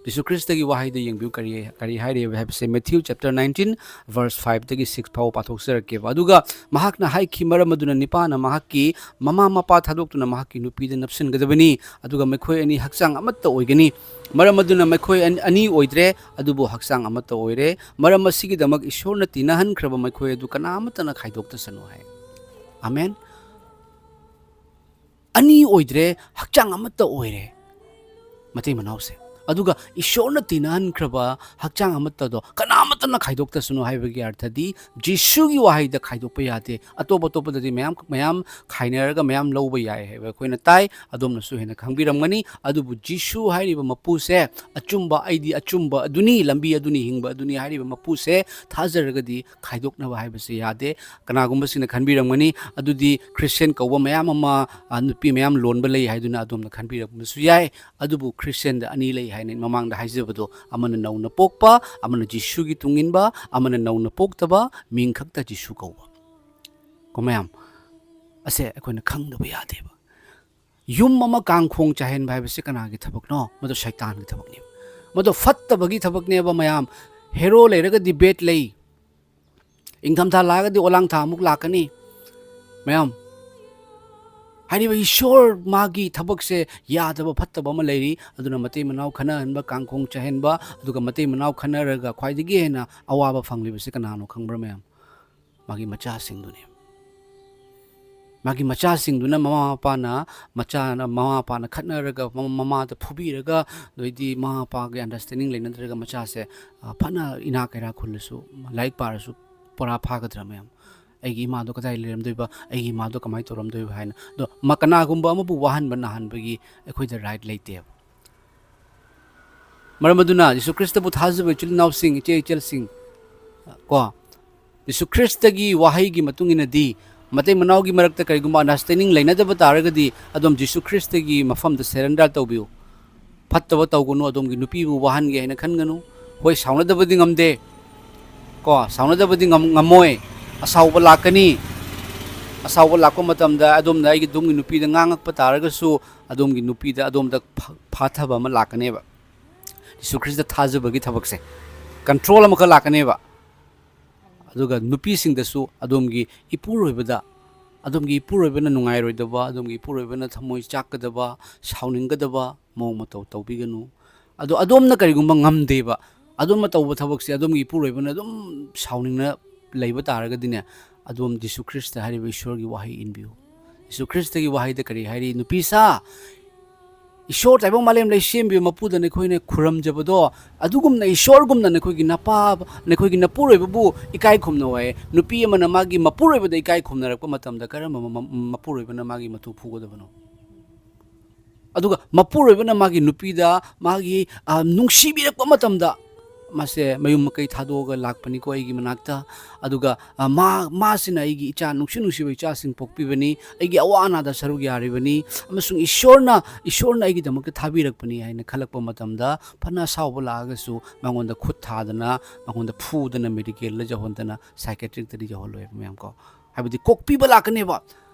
ꯖꯤꯁꯨ ꯈ꯭ꯔꯤꯁꯇꯒꯤ ꯋꯥꯍꯩꯗ ꯌꯦꯡꯕꯤꯌꯨ, ꯀꯔꯤ, ꯀꯔꯤ ꯍꯥꯏꯔꯤꯕ ꯍꯥꯏꯕꯁꯦ, Matthew chapter nineteen verse five ꯇꯒꯤ six ꯐꯥꯎꯕ ꯄꯥꯊꯣꯛꯆꯔꯛꯀꯦꯕ꯫ ꯑꯗꯨꯒ ꯃꯍꯥꯛꯅ ꯍꯥꯏꯈꯤ, "ꯃꯔꯝ ꯑꯗꯨꯅ ꯅꯤꯄꯥꯅ ꯃꯍꯥꯛꯀꯤ ꯃꯃꯥ ꯃꯄꯥ ꯊꯥꯗꯣꯛꯇꯨꯅ ꯃꯍꯥꯛꯀꯤ ꯅꯨꯄꯤꯗ ꯅꯞꯁꯤꯟꯒꯗꯕꯅꯤ, ꯑꯗꯨꯒ ꯃꯈꯣꯏ ꯑꯅꯤ ꯍꯛꯆꯥꯡ ꯑꯃꯠꯇ ꯑꯣꯏꯒꯅꯤ꯫ ꯃꯔꯝ ꯑꯗꯨꯅ ꯃꯈꯣꯏ ꯑꯅꯤ, ꯑꯅꯤ ꯑꯣꯏꯗ꯭ꯔꯦ, ꯑꯗꯨꯕꯨ ꯍꯛꯆꯥꯡ ꯑꯃꯠꯇ ꯑꯣꯏꯔꯦ꯫ ꯃꯔꯝ ꯑꯁꯤꯒꯤꯗꯃꯛ ꯏꯁꯣꯔꯅ ꯇꯤꯟꯅꯍꯟꯈ꯭ꯔꯕ ꯃꯈꯣꯏ ꯑꯗꯨ ꯀꯅꯥ ꯑꯃꯠꯇꯅ ꯈꯥꯏꯗꯣꯛꯇꯁꯅꯨ" ꯍꯥꯏ꯫ ꯑꯃꯦꯟ꯫ ꯑꯅꯤ ꯑꯣꯏꯗ꯭ꯔꯦ, ꯍꯛꯆꯥꯡ ꯑꯃꯠꯇ ꯑꯣꯏꯔꯦ꯫ ꯃꯇꯩ ꯃꯅꯥꯎꯁꯦ, ꯑꯗꯨꯒ ꯏꯁꯣꯔꯅ ꯇꯤꯟꯅꯍꯟꯈ꯭ꯔꯕ ꯍꯛꯆꯥꯡ ꯑꯃꯠꯇꯗꯣ ꯀꯅꯥꯃꯠꯇꯅ ꯈꯥꯏꯗꯣꯛꯇꯁꯅꯨ ꯍꯥꯏꯕꯒꯤ ꯑꯔꯊꯗꯤ ꯖꯤꯁꯨꯒꯤ ꯋꯥꯍꯩꯗ ꯈꯥꯏꯗꯣꯛꯄ ꯌꯥꯗꯦ꯫ ꯑꯇꯣꯞ ꯑꯇꯣꯞꯄꯗꯗꯤ ꯃꯌꯥꯝ ꯃꯌꯥꯝ ꯈꯥꯏꯅꯔꯒ ꯃꯌꯥꯝ ꯂꯧꯕ ꯌꯥꯏ ꯍꯥꯏꯕ ꯑꯩꯈꯣꯏꯅ ꯇꯥꯏ, ꯑꯗꯣꯝꯅꯁꯨ ꯍꯦꯟꯅ ꯈꯪꯕꯤꯔꯝꯒꯅꯤ꯫ ꯑꯗꯨꯕꯨ ꯖꯤꯁꯨ ꯍꯥꯏꯔꯤꯕ ꯃꯄꯨꯁꯦ ꯑꯆꯨꯝꯕ, ꯑꯩꯗꯤ ꯑꯆꯨꯝꯕ ꯑꯗꯨꯅꯤ, ꯂꯝꯕꯤ ꯑꯗꯨꯅꯤ, ꯍꯤꯡꯕ ꯑꯗꯨꯅꯤ ꯍꯥꯏꯔꯤꯕ ꯃꯄꯨꯁꯦ ꯊꯥꯖꯔꯒꯗꯤ ꯈꯥꯏꯗꯣꯛꯅꯕ ꯍꯥꯏꯕꯁꯦ ꯌꯥꯗꯦ꯫ ꯀꯅꯥꯒꯨꯝꯕꯁꯤꯡꯅ ꯈꯟꯕꯤꯔꯝꯒꯅꯤ, "ꯑꯗꯨꯗꯤ ꯈ꯭ꯔꯤꯁꯇꯤꯌꯥꯟ ꯀꯧꯕ ꯃꯌꯥꯝ ꯑꯃ, ꯑ, ꯅꯨꯄꯤ ꯃꯌꯥꯝ ꯂꯣꯟꯕ ꯂꯩ" ꯍꯥꯏꯗꯨꯅ ꯑꯗꯣꯝꯅ ꯈꯟꯕꯤꯔꯝꯕꯁꯨ ꯌꯥꯏ꯫ ꯑꯗꯨꯕꯨ ꯈ꯭ꯔꯤꯁꯇꯤꯌꯥꯟꯗ ꯑꯅꯤ ꯂꯩ ꯍꯥꯏꯅ ꯑꯩꯅ ꯃꯃꯥꯡꯗ ꯍꯥꯏꯖꯕꯗꯣ, ꯑꯃꯅ ꯅꯧꯅ ꯄꯣꯛꯄ, ꯑꯃꯅ ꯖꯤꯁꯨꯒꯤ ꯇꯨꯡ ꯏꯟꯕ, ꯑꯃꯅ ꯅꯧꯅ ꯄꯣꯛꯇꯕ, ꯃꯤꯡ ꯈꯛꯇ ꯖꯤꯁꯨ ꯀꯧꯕ꯫ ꯀꯣ ꯃꯌꯥꯝ, ꯑꯁꯦ ꯑꯩꯈꯣꯏꯅ ꯈꯪꯗꯕ ꯌꯥꯗꯦꯕ꯫ ꯌꯨꯝ ꯑꯃ ꯀꯥꯡꯈꯣꯡ ꯆꯥꯏꯍꯟꯕ ꯍꯥꯏꯕꯁꯤ ꯀꯅꯥꯒꯤ ꯊꯕꯛꯅꯣ? ꯃꯗꯨ ꯁꯩꯇꯥꯟꯒꯤ ꯊꯕꯛꯅꯦꯕ꯫ ꯃꯗꯨ ꯐꯠꯇꯕꯒꯤ ꯊꯕꯛꯅꯦꯕ ꯃꯌꯥꯝ꯫ ꯍꯦꯔꯣ ꯂꯩꯔꯒꯗꯤ ꯕꯦꯠ ꯂꯩ꯫ ꯏꯪꯊꯝꯊꯥ ꯂꯥꯛꯑꯒꯗꯤ ꯑꯣꯂꯥꯡꯊꯥ ꯑꯃꯨꯛ ꯂꯥꯛꯀꯅꯤ꯫ ꯃꯌꯥꯝ, ꯍꯥꯏꯔꯤꯕ ꯏꯁꯣꯔ ꯃꯥꯒꯤ ꯊꯕꯛꯁꯦ ꯌꯥꯗꯕ, ꯐꯠꯇꯕ ꯑꯃ ꯂꯩꯔꯤ꯫ ꯑꯗꯨꯅ ꯃꯇꯩ ꯃꯅꯥꯎ ꯈꯠꯅꯍꯟꯕ, ꯀꯥꯡꯈꯣꯡ ꯆꯥꯏꯍꯟꯕ, ꯑꯗꯨꯒ ꯃꯇꯩ ꯃꯅꯥꯎ ꯈꯠꯅꯔꯒ ꯈ꯭ꯋꯥꯏꯗꯒꯤ ꯍꯦꯟꯅ ꯑꯋꯥꯕ ꯐꯪꯂꯤꯕꯁꯦ ꯀꯅꯥꯅꯣ ꯈꯪꯕ꯭ꯔꯥ ꯃꯌꯥꯝ? ꯃꯥꯒꯤ ꯃꯆꯥꯁꯤꯡꯗꯨꯅꯦ꯫ ꯃꯥꯒꯤ ꯃꯆꯥꯁꯤꯡꯗꯨꯅ ꯃꯃꯥ ꯃꯄꯥꯅ, ꯃꯆꯥꯅ, ꯃꯃꯥ ꯃꯄꯥꯅ ꯈꯠꯅꯔꯒ, ꯃ-, ꯃꯃꯥꯗ ꯐꯨꯕꯤꯔꯒ, ꯑꯗꯩꯗꯤ ꯃꯃꯥ ꯃꯄꯥꯒꯤ understanding ꯂꯩꯅꯗ꯭ꯔꯒ ꯃꯆꯥꯁꯦ, ꯑ, ꯐꯅ ꯏꯅꯥꯛ ꯀꯩꯔꯥꯛ ꯈꯨꯜꯂꯁꯨ, ꯂꯥꯏꯔꯤꯛ ꯄꯥꯔꯁꯨ ꯄꯣꯔꯥ ꯐꯥꯒꯗ꯭ꯔꯥ ꯃꯌꯥꯝ? ꯑꯩꯒꯤ ꯏꯃꯥꯗꯣ ꯀꯗꯥꯏ ꯂꯩꯔꯝꯗꯣꯏꯕ? ꯑꯩꯒꯤ ꯏꯃꯥꯗꯣ ꯀꯃꯥꯏꯅ ꯇꯧꯔꯝꯗꯣꯏꯕ ꯍꯥꯏꯅ꯫ ꯑꯗꯣ ꯃ-, ꯀꯅꯥꯒꯨꯝꯕ ꯑꯃꯕꯨ ꯋꯥꯍꯟꯕ ꯅꯥꯍꯟꯕꯒꯤ ꯑꯩꯈꯣꯏꯗ right ꯂꯩꯇꯦꯕ꯫ ꯃꯔꯝ ꯑꯗꯨꯅ ꯖꯤꯁꯨ ꯈ꯭ꯔꯤꯁꯇꯕꯨ ꯊꯥꯖꯕ ꯏꯆꯤꯜ ꯏꯅꯥꯎꯁꯤꯡ, ꯏꯆꯦ ꯏꯆꯜꯁꯤꯡ, ꯀꯣ, ꯖꯤꯁꯨ ꯈ꯭ꯔꯤꯁꯇꯒꯤ ꯋꯥꯍꯩꯒꯤ ꯃꯇꯨꯡ ꯏꯟꯅꯗꯤ ꯃꯇꯩ ꯃꯅꯥꯎꯒꯤ ꯃꯔꯛꯇ ꯀꯔꯤꯒꯨꯝꯕ understanding ꯂꯩꯅꯗꯕ ꯇꯥꯔꯒꯗꯤ ꯑꯗꯨꯝ ꯖꯤꯁꯨ ꯈ꯭ꯔꯤꯁꯇꯒꯤ ꯃꯐꯝꯗ surrender ꯇꯧꯕꯤꯌꯨ꯫ ꯐꯠꯇꯕ ꯇꯧꯒꯅꯨ, ꯑꯗꯣꯝꯒꯤ ꯅꯨꯄꯤꯕꯨ ꯋꯥꯍꯟꯒꯦ ꯍꯥꯏꯅ ꯈꯟꯒꯅꯨ꯫ ꯍꯣꯏ, ꯁꯥꯎꯅꯗꯕꯗꯤ ꯉꯝꯗꯦ, ꯀꯣ, ꯁꯥꯎꯅꯗꯕꯗꯤ ꯉꯝ-, ꯉꯝꯃꯣꯏ꯫ ꯑꯁꯥꯎꯕ ꯂꯥꯛꯀꯅꯤ꯫ ꯑꯁꯥꯎꯕ ꯂꯥꯛꯄ ꯃꯇꯝꯗ ꯑꯗꯣꯝꯅ ꯑꯩꯒꯤ ꯑꯗꯣꯝꯒꯤ ꯅꯨꯄꯤꯗ ꯉꯥꯡꯉꯛꯄ ꯇꯥꯔꯒꯁꯨ ꯑꯗꯣꯝꯒꯤ ꯅꯨꯄꯤꯗ ꯑꯗꯣꯝꯗ ꯐ-, ꯐꯥꯊꯕ ꯑꯃ ꯂꯥꯛꯀꯅꯦꯕ꯫ ꯖꯤꯁꯨ ꯈ꯭ꯔꯤꯁꯇ ꯊꯥꯖꯕꯒꯤ ꯊꯕꯛꯁꯦ control ꯑꯃꯈꯛ ꯂꯥꯛꯀꯅꯦꯕ꯫ ꯑꯗꯨꯒ ꯅꯨꯄꯤꯁꯤꯡꯗꯁꯨ ꯑꯗꯣꯝꯒꯤ ꯏꯄꯨꯔꯣꯏꯕꯗ, ꯑꯗꯣꯝꯒꯤ ꯏꯄꯨꯔꯣꯏꯕꯅ ꯅꯨꯡꯉꯥꯏꯔꯣꯏꯗꯕ, ꯑꯗꯣꯝꯒꯤ ꯏꯄꯨꯔꯣꯏꯕꯅ ꯊꯃꯣꯏ ꯆꯥꯛꯀꯗꯕ, ꯁꯥꯎꯅꯤꯡꯒꯗꯕ ꯃꯑꯣꯡ ꯃꯇꯧ ꯇꯧꯕꯤꯒꯅꯨ꯫ ꯑꯗꯣ ꯑꯗꯣꯝꯅ ꯀꯔꯤꯒꯨꯝꯕ ꯉꯝꯗꯦꯕ, ꯑꯗꯣꯝꯅ ꯇꯧꯕ ꯊꯕꯛꯁꯦ ꯑꯗꯣꯝꯒꯤ ꯏꯄꯨꯔꯣꯏꯕꯅ ꯑꯗꯨꯝ ꯁꯥꯎꯅꯤꯡꯅ ꯂꯩꯕ ꯇꯥꯔꯒꯗꯤꯅꯦ, ꯑꯗꯣꯝ ꯖꯤꯁꯨ ꯈ꯭ꯔꯤꯁꯇ ꯍꯥꯏꯔꯤꯕ ꯏꯁꯣꯔꯒꯤ ꯋꯥꯍꯩ ꯏꯟꯕꯤꯌꯨ꯫ ꯖꯤꯁꯨ ꯈ꯭ꯔꯤꯁꯇꯒꯤ ꯋꯥꯍꯩꯗ ꯀꯔꯤ ꯍꯥꯏꯔꯤ? "ꯅꯨꯄꯤ ꯁꯥ, ꯏꯁꯣꯔ ꯇꯥꯏꯕꯪ ꯃꯥꯂꯦꯝ ꯂꯩ ꯁꯦꯝꯕꯤꯕ ꯃꯄꯨꯗ ꯅꯈꯣꯏꯅ ꯈꯨꯔꯝꯖꯕꯗꯣ, ꯑꯗꯨꯒꯨꯝꯅ ꯏꯁꯣꯔꯒꯨꯝꯅ ꯅꯈꯣꯏꯒꯤ ꯅꯄꯥ, ꯅꯈꯣꯏꯒꯤ ꯅꯄꯨꯔꯣꯏꯕꯕꯨ ꯏꯀꯥꯏ ꯈꯨꯝꯅꯧ ꯍꯥꯏ꯫ ꯅꯨꯄꯤ ꯑꯃꯅ ꯃꯥꯒꯤ ꯃꯄꯨꯔꯣꯏꯕꯗ ꯏꯀꯥꯏ ꯈꯨꯝꯅꯔꯛꯄ ꯃꯇꯝꯗ ꯀꯔꯝꯕ ꯃ-, ꯃ-, ꯃꯄꯨꯔꯣꯏꯕꯅ ꯃꯥꯒꯤ ꯃꯇꯨ ꯐꯨꯒꯗꯕꯅꯣ? ꯑꯗꯨꯒ ꯃꯄꯨꯔꯣꯏꯕꯅ ꯃꯥꯒꯤ ꯅꯨꯄꯤꯗ ꯃꯥꯒꯤ, ꯑ, ꯅꯨꯡꯁꯤꯕꯤꯔꯛꯄ ꯃꯇꯝꯗ ꯃꯥꯁꯦ ꯃꯌꯨꯝ ꯃꯀꯩ ꯊꯥꯗꯣꯛꯑꯒ ꯂꯥꯛꯄꯅꯤꯀꯣ ꯑꯩꯒꯤ ꯃꯅꯥꯛꯇ꯫ ꯑꯗꯨꯒ, ꯑ, ꯃꯥ, ꯃꯥꯁꯤꯅ ꯑꯩꯒꯤ ꯏꯆꯥ, ꯅꯨꯡꯁꯤ ꯅꯨꯡꯁꯤꯕ ꯏꯆꯥꯁꯤꯡ ꯄꯣꯛꯄꯤꯕꯅꯤ, ꯑꯩꯒꯤ ꯑꯋꯥ ꯑꯅꯥꯗ ꯁꯔꯨꯛ ꯌꯥꯔꯤꯕꯅꯤ, ꯑꯃꯁꯨꯡ ꯏꯁꯣꯔꯅ, ꯏꯁꯣꯔꯅ ꯑꯩꯒꯤꯗꯃꯛꯇ ꯊꯥꯕꯤꯔꯛꯄꯅꯤ ꯍꯥꯏꯅ ꯈꯜꯂꯛꯄ ꯃꯇꯝꯗ, ꯐꯅ ꯑꯁꯥꯎꯕ ꯂꯥꯛꯑꯒꯁꯨ ꯃꯉꯣꯟꯗ ꯈꯨꯠ ꯊꯥꯗꯅ, ꯃꯉꯣꯟꯗ ꯐꯨꯗꯅ, ꯃꯦꯗꯤꯀꯦꯜꯗ ꯌꯧꯍꯟꯗꯅ, ꯁꯥꯏꯀꯦꯇ꯭ꯔꯤꯛꯇꯗꯤ ꯌꯧꯍꯜꯂꯣꯏꯕ ꯃꯌꯥꯝ ꯀꯣ꯫ ꯍꯥꯏꯕꯗꯤ ꯀꯣꯛꯄꯤꯕ ꯂꯥꯛꯀꯅꯦꯕ꯫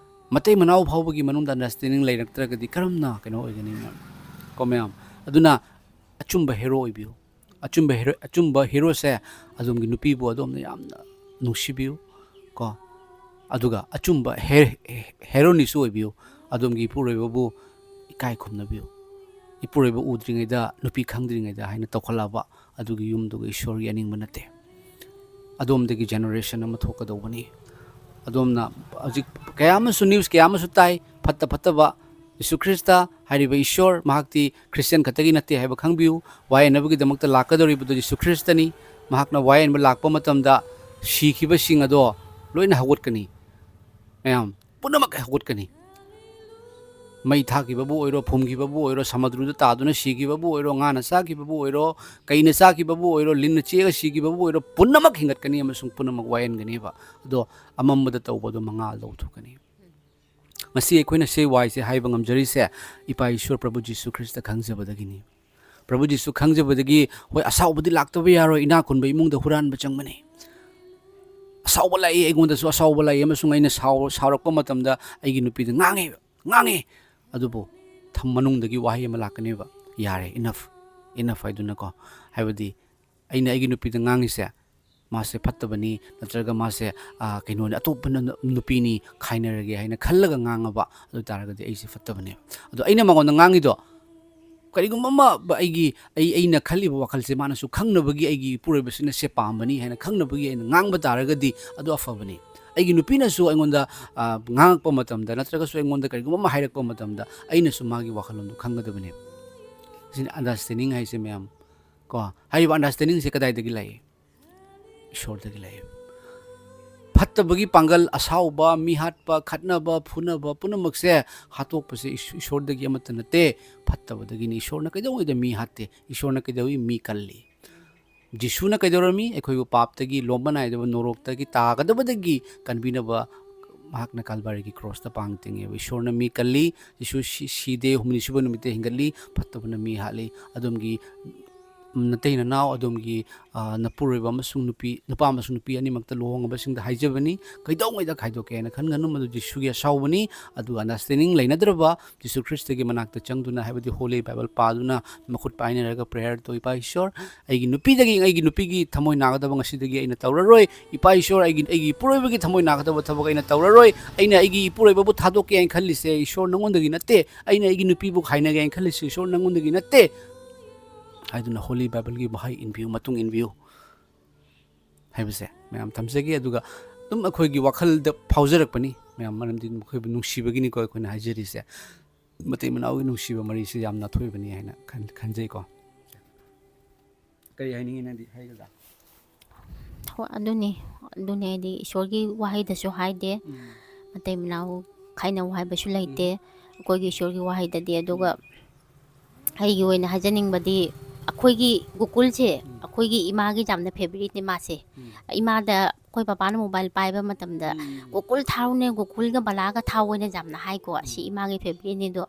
ꯃꯇꯩ ꯃꯅꯥꯎ ꯐꯥꯎꯕꯒꯤ ꯃꯅꯨꯡꯗ ꯑꯟꯗꯔꯁ꯭ꯇꯦꯟꯗꯤꯡ ꯂꯩꯔꯛꯇ꯭ꯔꯒꯗꯤ ꯀꯔꯝꯅ ꯀꯩꯅꯣ ꯑꯣꯏꯒꯅꯤ ꯃꯌꯥꯝ? ꯀꯣ ꯃꯌꯥꯝ? ꯑꯗꯨꯅ ꯑꯆꯨꯝꯕ ꯍꯦꯔꯣ ꯑꯣꯏꯕꯤꯌꯨ꯫ ꯑꯆꯨꯝꯕ ꯍꯦꯔꯣ, ꯑꯆꯨꯝꯕ ꯍꯦꯔꯣꯁꯦ ꯑꯗꯣꯝꯒꯤ ꯅꯨꯄꯤꯕꯨ ꯑꯗꯣꯝꯅ ꯌꯥꯝꯅ ꯅꯨꯡꯁꯤꯕꯤꯌꯨ ꯀꯣ꯫ ꯑꯗꯨꯒ ꯑꯆꯨꯝꯕ ꯍꯦ-, ꯍꯦꯔꯣꯅꯤꯁꯨ ꯑꯣꯏꯕꯤꯌꯨ꯫ ꯑꯗꯣꯝꯒꯤ ꯏꯄꯨꯔꯣꯏꯕꯕꯨ ꯏꯀꯥꯏ ꯈꯨꯝꯅꯕꯤꯌꯨ꯫ ꯏꯄꯨꯔꯣꯏꯕ ꯎꯗ꯭ꯔꯤꯉꯩꯗ, ꯅꯨꯄꯤ ꯈꯪꯗ꯭ꯔꯤꯉꯩꯗ ꯍꯥꯏꯅ ꯇꯧꯈꯠꯂꯛꯑꯕ ꯑꯗꯨꯒꯤ ꯌꯨꯝꯗꯨꯒ ꯏꯁꯣꯔꯒꯤ ꯑꯅꯤꯡꯕ ꯅꯠꯇꯦ꯫ ꯑꯗꯣꯝꯗꯒꯤ ꯖꯦꯅꯦꯔꯦꯁꯟ ꯑꯃ ꯊꯣꯛꯀꯗꯧꯕꯅꯤ꯫ ꯑꯗꯣꯝꯅ ꯍꯧꯖꯤꯛ ꯀꯌꯥ ꯑꯃꯁꯨ, ꯅ꯭ꯌꯨꯁ ꯀꯌꯥ ꯑꯃꯁꯨ ꯇꯥꯏ, ꯐꯠꯇ ꯐꯠꯇꯕ꯫ ꯖꯤꯁꯨ ꯈ꯭ꯔꯤꯁꯇ ꯍꯥꯏꯔꯤꯕ ꯏꯁꯣꯔ, ꯃꯍꯥꯛꯇꯤ ꯈ꯭ꯔꯤꯁꯇꯤꯌꯥꯟ ꯈꯛꯇꯒꯤ ꯅꯠꯇꯦ ꯍꯥꯏꯕ ꯈꯪꯕꯤꯌꯨ꯫ ꯋꯥꯌꯦꯟꯅꯕꯒꯤꯗꯃꯛꯇ ꯂꯥꯛꯀꯗꯧꯔꯤꯕꯗꯨ ꯖꯤꯁꯨ ꯈ꯭ꯔꯤꯁꯇꯅꯤ꯫ ꯃꯍꯥꯛꯅ ꯋꯥꯌꯦꯟꯕ ꯂꯥꯛꯄ ꯃꯇꯝꯗ ꯁꯤꯈꯤꯕꯁꯤꯡ ꯑꯗꯣ ꯂꯣꯏꯅ ꯍꯧꯒꯠꯀꯅꯤ꯫ ꯃꯌꯥꯝ ꯄꯨꯝꯅꯃꯛ ꯍꯧꯒꯠꯀꯅꯤ꯫ ꯃꯩ ꯊꯥꯈꯤꯕꯕꯨ ꯑꯣꯏꯔꯣ, ꯐꯨꯝꯈꯤꯕꯕꯨ ꯑꯣꯏꯔꯣ, ꯁꯃꯨꯗ꯭ꯔꯗ ꯇꯥꯗꯨꯅ ꯁꯤꯈꯤꯕꯕꯨ ꯑꯣꯏꯔꯣ, ꯉꯥꯅ ꯆꯥꯈꯤꯕꯕꯨ ꯑꯣꯏꯔꯣ, ꯀꯩꯅ ꯆꯥꯈꯤꯕꯕꯨ ꯑꯣꯏꯔꯣ, ꯂꯤꯟꯅ ꯆꯤꯛꯑꯒ ꯁꯤꯈꯤꯕꯕꯨ ꯑꯣꯏꯔꯣ, ꯄꯨꯝꯅꯃꯛ ꯍꯤꯡꯒꯠꯀꯅꯤ ꯑꯃꯁꯨꯡ ꯄꯨꯝꯅꯃꯛ ꯋꯥꯌꯦꯟꯒꯅꯦꯕ꯫ ꯑꯗꯣ ꯑꯃꯝꯕꯗ ꯇꯧꯕꯗꯣ ꯃꯉꯥꯜꯗ ꯑꯣꯟꯊꯣꯛꯀꯅꯤ꯫ ꯉꯁꯤ ꯑꯩꯈꯣꯏꯅ ꯁꯦ ꯋꯥꯏꯁꯦ ꯍꯥꯏꯕ ꯉꯝꯖꯔꯤꯁꯦ ꯏꯄꯥ ꯏꯁꯣꯔ ꯄ꯭ꯔꯚꯨ ꯖꯤꯁꯨ ꯈ꯭ꯔꯤꯁꯇ ꯈꯪꯖꯕꯗꯒꯤꯅꯤ꯫ ꯄ꯭ꯔꯚꯨ ꯖꯤꯁꯨ ꯈꯪꯖꯕꯗꯒꯤ, ꯍꯣꯏ, ꯑꯁꯥꯎꯕꯗꯤ ꯂꯥꯛꯇꯕ ꯌꯥꯔꯣꯏ, ꯏꯅꯥꯛ ꯈꯨꯟꯕ ꯏꯃꯨꯡꯗ ꯍꯨꯔꯥꯟꯕ ꯆꯪꯕꯅꯤ꯫ ꯑꯁꯥꯎꯕ ꯂꯥꯛꯏ, ꯑꯩꯉꯣꯟꯗꯁꯨ ꯑꯁꯥꯎꯕ ꯂꯥꯛꯏ, ꯑꯃꯁꯨꯡ ꯑꯩꯅ ꯁꯥꯎ-, ꯁꯥꯎꯔꯛꯄ ꯃꯇꯝꯗ ꯑꯩꯒꯤ ꯅꯨꯄꯤꯗ ꯉꯥꯡꯉꯦ, ꯉꯥꯡꯉꯦ꯫ ꯑꯗꯨꯕꯨ ꯊꯝ-, ꯃꯅꯨꯡꯗꯒꯤ ꯋꯥꯍꯩ ꯑꯃ ꯂꯥꯛꯀꯅꯦꯕ, "ꯌꯥꯔꯦ, enough, enough" ꯍꯥꯏꯗꯨꯅꯀꯣ꯫ ꯍꯥꯏꯕꯗꯤ ꯑꯩꯅ ꯑꯩꯒꯤ ꯅꯨꯄꯤꯗ ꯉꯥꯡꯉꯤꯁꯦ, ꯃꯥꯁꯦ ꯐꯠꯇꯕꯅꯤ, ꯅꯠꯇ꯭ꯔꯒ ꯃꯥꯁꯦ, ꯑ, ꯀꯩꯅꯣꯅꯤ, ꯑꯇꯣꯞꯄ ꯅ-, ꯅꯨꯄꯤꯅꯤ, ꯈꯥꯏꯅꯔꯒꯦ ꯍꯥꯏꯅ ꯈꯜꯂꯒ ꯉꯥꯡꯉꯕ, ꯑꯗꯨ ꯑꯣꯏ ꯇꯥꯔꯒꯗꯤ ꯑꯩꯁꯦ ꯐꯠꯇꯕꯅꯦꯕ꯫ ꯑꯗꯣ ꯑꯩꯅ ꯃꯉꯣꯟꯗ ꯉꯥꯡꯉꯤꯗꯣ, ꯀꯔꯤꯒꯨꯝꯕ ꯑꯃ ꯕ-, ꯑꯩꯒꯤ, ꯑꯩ, ꯑꯩꯅ ꯈꯜꯂꯤꯕ ꯋꯥꯈꯜꯁꯦ ꯃꯥꯅꯁꯨ ꯈꯪꯅꯕꯒꯤ, ꯑꯩꯒꯤ ꯏꯄꯨꯔꯣꯏꯕꯁꯤꯅ ꯁꯦ ꯄꯥꯝꯕꯅꯤ ꯍꯥꯏꯅ ꯈꯪꯅꯕꯒꯤ ꯑꯩꯅ ꯉꯥꯡꯕ ꯇꯥꯔꯒꯗꯤ ꯑꯗꯨ ꯑꯐꯕꯅꯤ꯫ ꯑꯩꯒꯤ ꯅꯨꯄꯤꯅꯁꯨ ꯑꯩꯉꯣꯟꯗ, ꯑ, ꯉꯥꯡꯉꯛꯄ ꯃꯇꯝꯗ, ꯅꯠꯇ꯭ꯔꯒꯁꯨ ꯑꯩꯉꯣꯟꯗ ꯀꯔꯤꯒꯨꯝꯕ ꯑꯃ ꯍꯥꯏꯔꯛꯄ ꯃꯇꯝꯗ, ꯑꯩꯅꯁꯨ ꯃꯥꯒꯤ ꯋꯥꯈꯜꯂꯣꯟꯗꯣ ꯈꯪꯒꯗꯕꯅꯦꯕ꯫ ꯁꯤꯅ understanding ꯍꯥꯏꯁꯦ, ꯃꯌꯥꯝ꯫ ꯀꯣ, ꯍꯥꯏꯔꯤꯕ understandingꯁꯦ ꯀꯗꯥꯏꯗꯒꯤ ꯂꯥꯛꯏ? ꯏꯁꯣꯔꯗꯒꯤ ꯂꯥꯛꯏ꯫ ꯐꯠꯇꯕꯒꯤ ꯄꯥꯡꯒꯜ, ꯑꯁꯥꯎꯕ, ꯃꯤꯍꯥꯠꯄ, ꯈꯠꯅꯕ, ꯐꯨꯅꯕ, ꯄꯨꯝꯅꯃꯛꯁꯦ ꯍꯥꯠꯇꯣꯛꯄꯁꯦ ꯏꯁ-, ꯏꯁꯣꯔꯗꯒꯤ ꯑꯃꯠꯇ ꯅꯠꯇꯦ, ꯐꯠꯇꯕꯗꯒꯤꯅꯤ꯫ ꯏꯁꯣꯔꯅ ꯀꯩꯗꯧꯉꯩꯗ ꯃꯤ ꯍꯥꯠꯇꯦ꯫ ꯏꯁꯣꯔꯅ ꯀꯩꯗꯧꯏ? ꯃꯤ ꯀꯜꯂꯤ꯫ ꯖꯤꯁꯨꯅ ꯀꯩꯗꯧꯔꯝꯃꯤ? ꯑꯩꯈꯣꯏꯕꯨ ꯄꯥꯞꯇꯒꯤ, ꯂꯣꯝꯕ ꯅꯥꯏꯗꯕ ꯅꯣꯔꯣꯛꯇꯒꯤ ꯇꯥꯒꯗꯕꯗꯒꯤ ꯀꯟꯕꯤꯅꯕ ꯃꯍꯥꯛꯅ ꯀꯥꯜꯚꯥꯔꯤꯒꯤ ꯀ꯭ꯔꯣꯁꯇ ꯄꯥꯡ ꯇꯤꯡꯉꯦꯕ꯫ ꯏꯁꯣꯔꯅ ꯃꯤ ꯀꯜꯂꯤ, ꯖꯤꯁꯨ ꯁꯤ-, ꯁꯤꯗꯦ, ꯍꯨꯝꯅꯤ ꯁꯨꯕ ꯅꯨꯃꯤꯠꯇ ꯍꯤꯡꯒꯠꯂꯤ, ꯐꯠꯇꯕꯅ ꯃꯤ ꯍꯥꯠꯂꯤ꯫ ꯑꯗꯣꯝꯒꯤ ꯅꯇꯩ ꯅꯅꯥꯎ, ꯑꯗꯣꯝꯒꯤ, ꯑ, ꯅꯄꯨꯔꯣꯏꯕ ꯑꯃꯁꯨꯡ ꯅꯨꯄꯤ, ꯅꯨꯄꯥ ꯑꯃꯁꯨꯡ ꯅꯨꯄꯤ ꯑꯅꯤꯃꯛꯇ ꯂꯨꯍꯣꯡꯉꯕꯁꯤꯡꯗ ꯍꯥꯏꯖꯕꯅꯤ, ꯀꯩꯗꯧꯉꯩꯗ ꯈꯥꯏꯗꯣꯛꯀꯦ ꯍꯥꯏꯅ ꯈꯟꯒꯅꯨ, ꯃꯗꯨ ꯖꯤꯁꯨꯒꯤ ꯑꯁꯥꯎꯕꯅꯤ꯫ ꯑꯗꯨꯒ understanding ꯂꯩꯅꯗ꯭ꯔꯕ, ꯖꯤꯁꯨ ꯈ꯭ꯔꯤꯁꯇꯒꯤ ꯃꯅꯥꯛꯇ ꯆꯪꯗꯨꯅ, ꯍꯥꯏꯕꯗꯤ Holy Bible ꯄꯥꯗꯨꯅ, ꯃꯈꯨꯠ ꯄꯥꯏꯅꯔꯒ prayer ꯇꯧ, "ꯏꯄꯥ ꯏꯁꯣꯔ, ꯑꯩꯒꯤ ꯅꯨꯄꯤꯗꯒꯤ, ꯑꯩꯒꯤ ꯅꯨꯄꯤꯒꯤ ꯊꯃꯣꯏ ꯅꯥꯒꯗꯕ ꯉꯁꯤꯗꯒꯤ ꯑꯩꯅ ꯇꯧꯔꯔꯣꯏ꯫ ꯏꯄꯥ ꯏꯁꯣꯔ, ꯑꯩꯒꯤ, ꯑꯩꯒꯤ ꯏꯄꯨꯔꯣꯏꯕꯒꯤ ꯊꯃꯣꯏ ꯅꯥꯒꯗꯕ ꯊꯕꯛ ꯑꯩꯅ ꯇꯧꯔꯔꯣꯏ꯫ ꯑꯩꯅ ꯑꯩꯒꯤ ꯏꯄꯨꯔꯣꯏꯕꯕꯨ ꯊꯥꯗꯣꯛꯀꯦ ꯍꯥꯏꯅ ꯈꯜꯂꯤꯁꯦ, ꯏꯁꯣꯔ, ꯅꯉꯣꯟꯗꯒꯤ ꯅꯠꯇꯦ꯫ ꯑꯩꯅ ꯑꯩꯒꯤ ꯅꯨꯄꯤꯕꯨ ꯈꯥꯏꯅꯒꯦ ꯍꯥꯏꯅ ꯈꯜꯂꯤꯁꯦ, ꯏꯁꯣꯔ, ꯅꯉꯣꯟꯗꯒꯤ ꯅꯠꯇꯦ" ꯍꯥꯏꯗꯨꯅ Holy Bibleꯒꯤ ꯋꯥꯍꯩ ꯏꯟꯕꯤꯌꯨ, ꯃꯇꯨꯡ ꯏꯟꯕꯤꯌꯨ ꯍꯥꯏꯕꯁꯦ ꯃꯌꯥꯝ ꯊꯝꯖꯒꯦ꯫ ꯑꯗꯨꯒ ꯑꯗꯨꯝ ꯑꯩꯈꯣꯏꯒꯤ ꯋꯥꯈꯜꯗ ꯐꯥꯎꯖꯔꯛꯄꯅꯤ, ꯃꯌꯥꯝ, ꯃꯔꯝꯗꯤ ꯑꯩꯈꯣꯏꯕꯨ ꯅꯨꯡꯁꯤꯕꯒꯤꯅꯤꯀꯣ ꯑꯩꯈꯣꯏꯅ ꯍꯥꯏꯖꯔꯤꯁꯦ꯫ ꯃꯇꯩ ꯃꯅꯥꯎꯒꯤ ꯅꯨꯡꯁꯤꯕ ꯃꯔꯤꯁꯤ ꯌꯥꯝ ꯅꯥꯊꯣꯏꯕꯅꯤ ꯍꯥꯏꯅ ꯈꯟ-, ꯈꯟꯖꯩꯀꯣ꯫ ꯀꯔꯤ ꯍꯥꯏꯅꯤꯡꯉꯤ ꯅꯪꯗꯤ, ꯍꯥꯏꯒꯗ꯭ꯔꯥ? ꯍꯣꯏ, ꯑꯗꯨꯅꯤ, ꯑꯗꯨꯅꯤ ꯍꯥꯏꯗꯤ ꯏꯁꯣꯔꯒꯤ ꯋꯥꯍꯩꯗꯁꯨ ꯍꯥꯏꯗꯦ, ꯎꯝ꯫ ꯃꯇꯩ ꯃꯅꯥꯎ ꯈꯥꯏꯅꯧ ꯍꯥꯏꯕꯁꯨ ꯂꯩꯇꯦ, ꯎꯝ꯫ ꯑꯩꯈꯣꯏꯒꯤ ꯏꯁꯣꯔꯒꯤ ꯋꯥꯍꯩꯗꯗꯤ꯫ ꯑꯗꯨꯒ ꯎꯝ꯫ ꯑꯩꯒꯤ ꯑꯣꯏꯅ ꯍꯥꯏꯖꯅꯤꯡꯕꯗꯤ, ꯑꯩꯈꯣꯏꯒꯤ ꯒꯣꯀꯨꯜꯁꯦ, ꯎꯝ꯫ ꯑꯩꯈꯣꯏꯒꯤ ꯏꯃꯥꯒꯤ ꯌꯥꯝꯅ favouriteꯅꯦ ꯃꯥꯁꯦ꯫ ꯎꯝ꯫ ꯏꯃꯥꯗ ꯑꯩꯈꯣꯏ ꯄꯄꯥꯅ mobile ꯄꯥꯏꯕ ꯃꯇꯝꯗ, ꯎꯝ꯫ "ꯒꯣꯀꯨꯜ ꯊꯥꯎꯅꯦ, ꯒꯣꯀꯨꯜꯒ ꯕꯂꯥꯒ ꯊꯥꯎ" ꯍꯥꯏꯅ ꯌꯥꯝꯅ ꯍꯥꯏꯀꯣ꯫ ꯎꯝ꯫ ꯑꯁꯤ ꯏꯃꯥꯒꯤ favouriteꯅꯦ꯫ ꯑꯗꯣ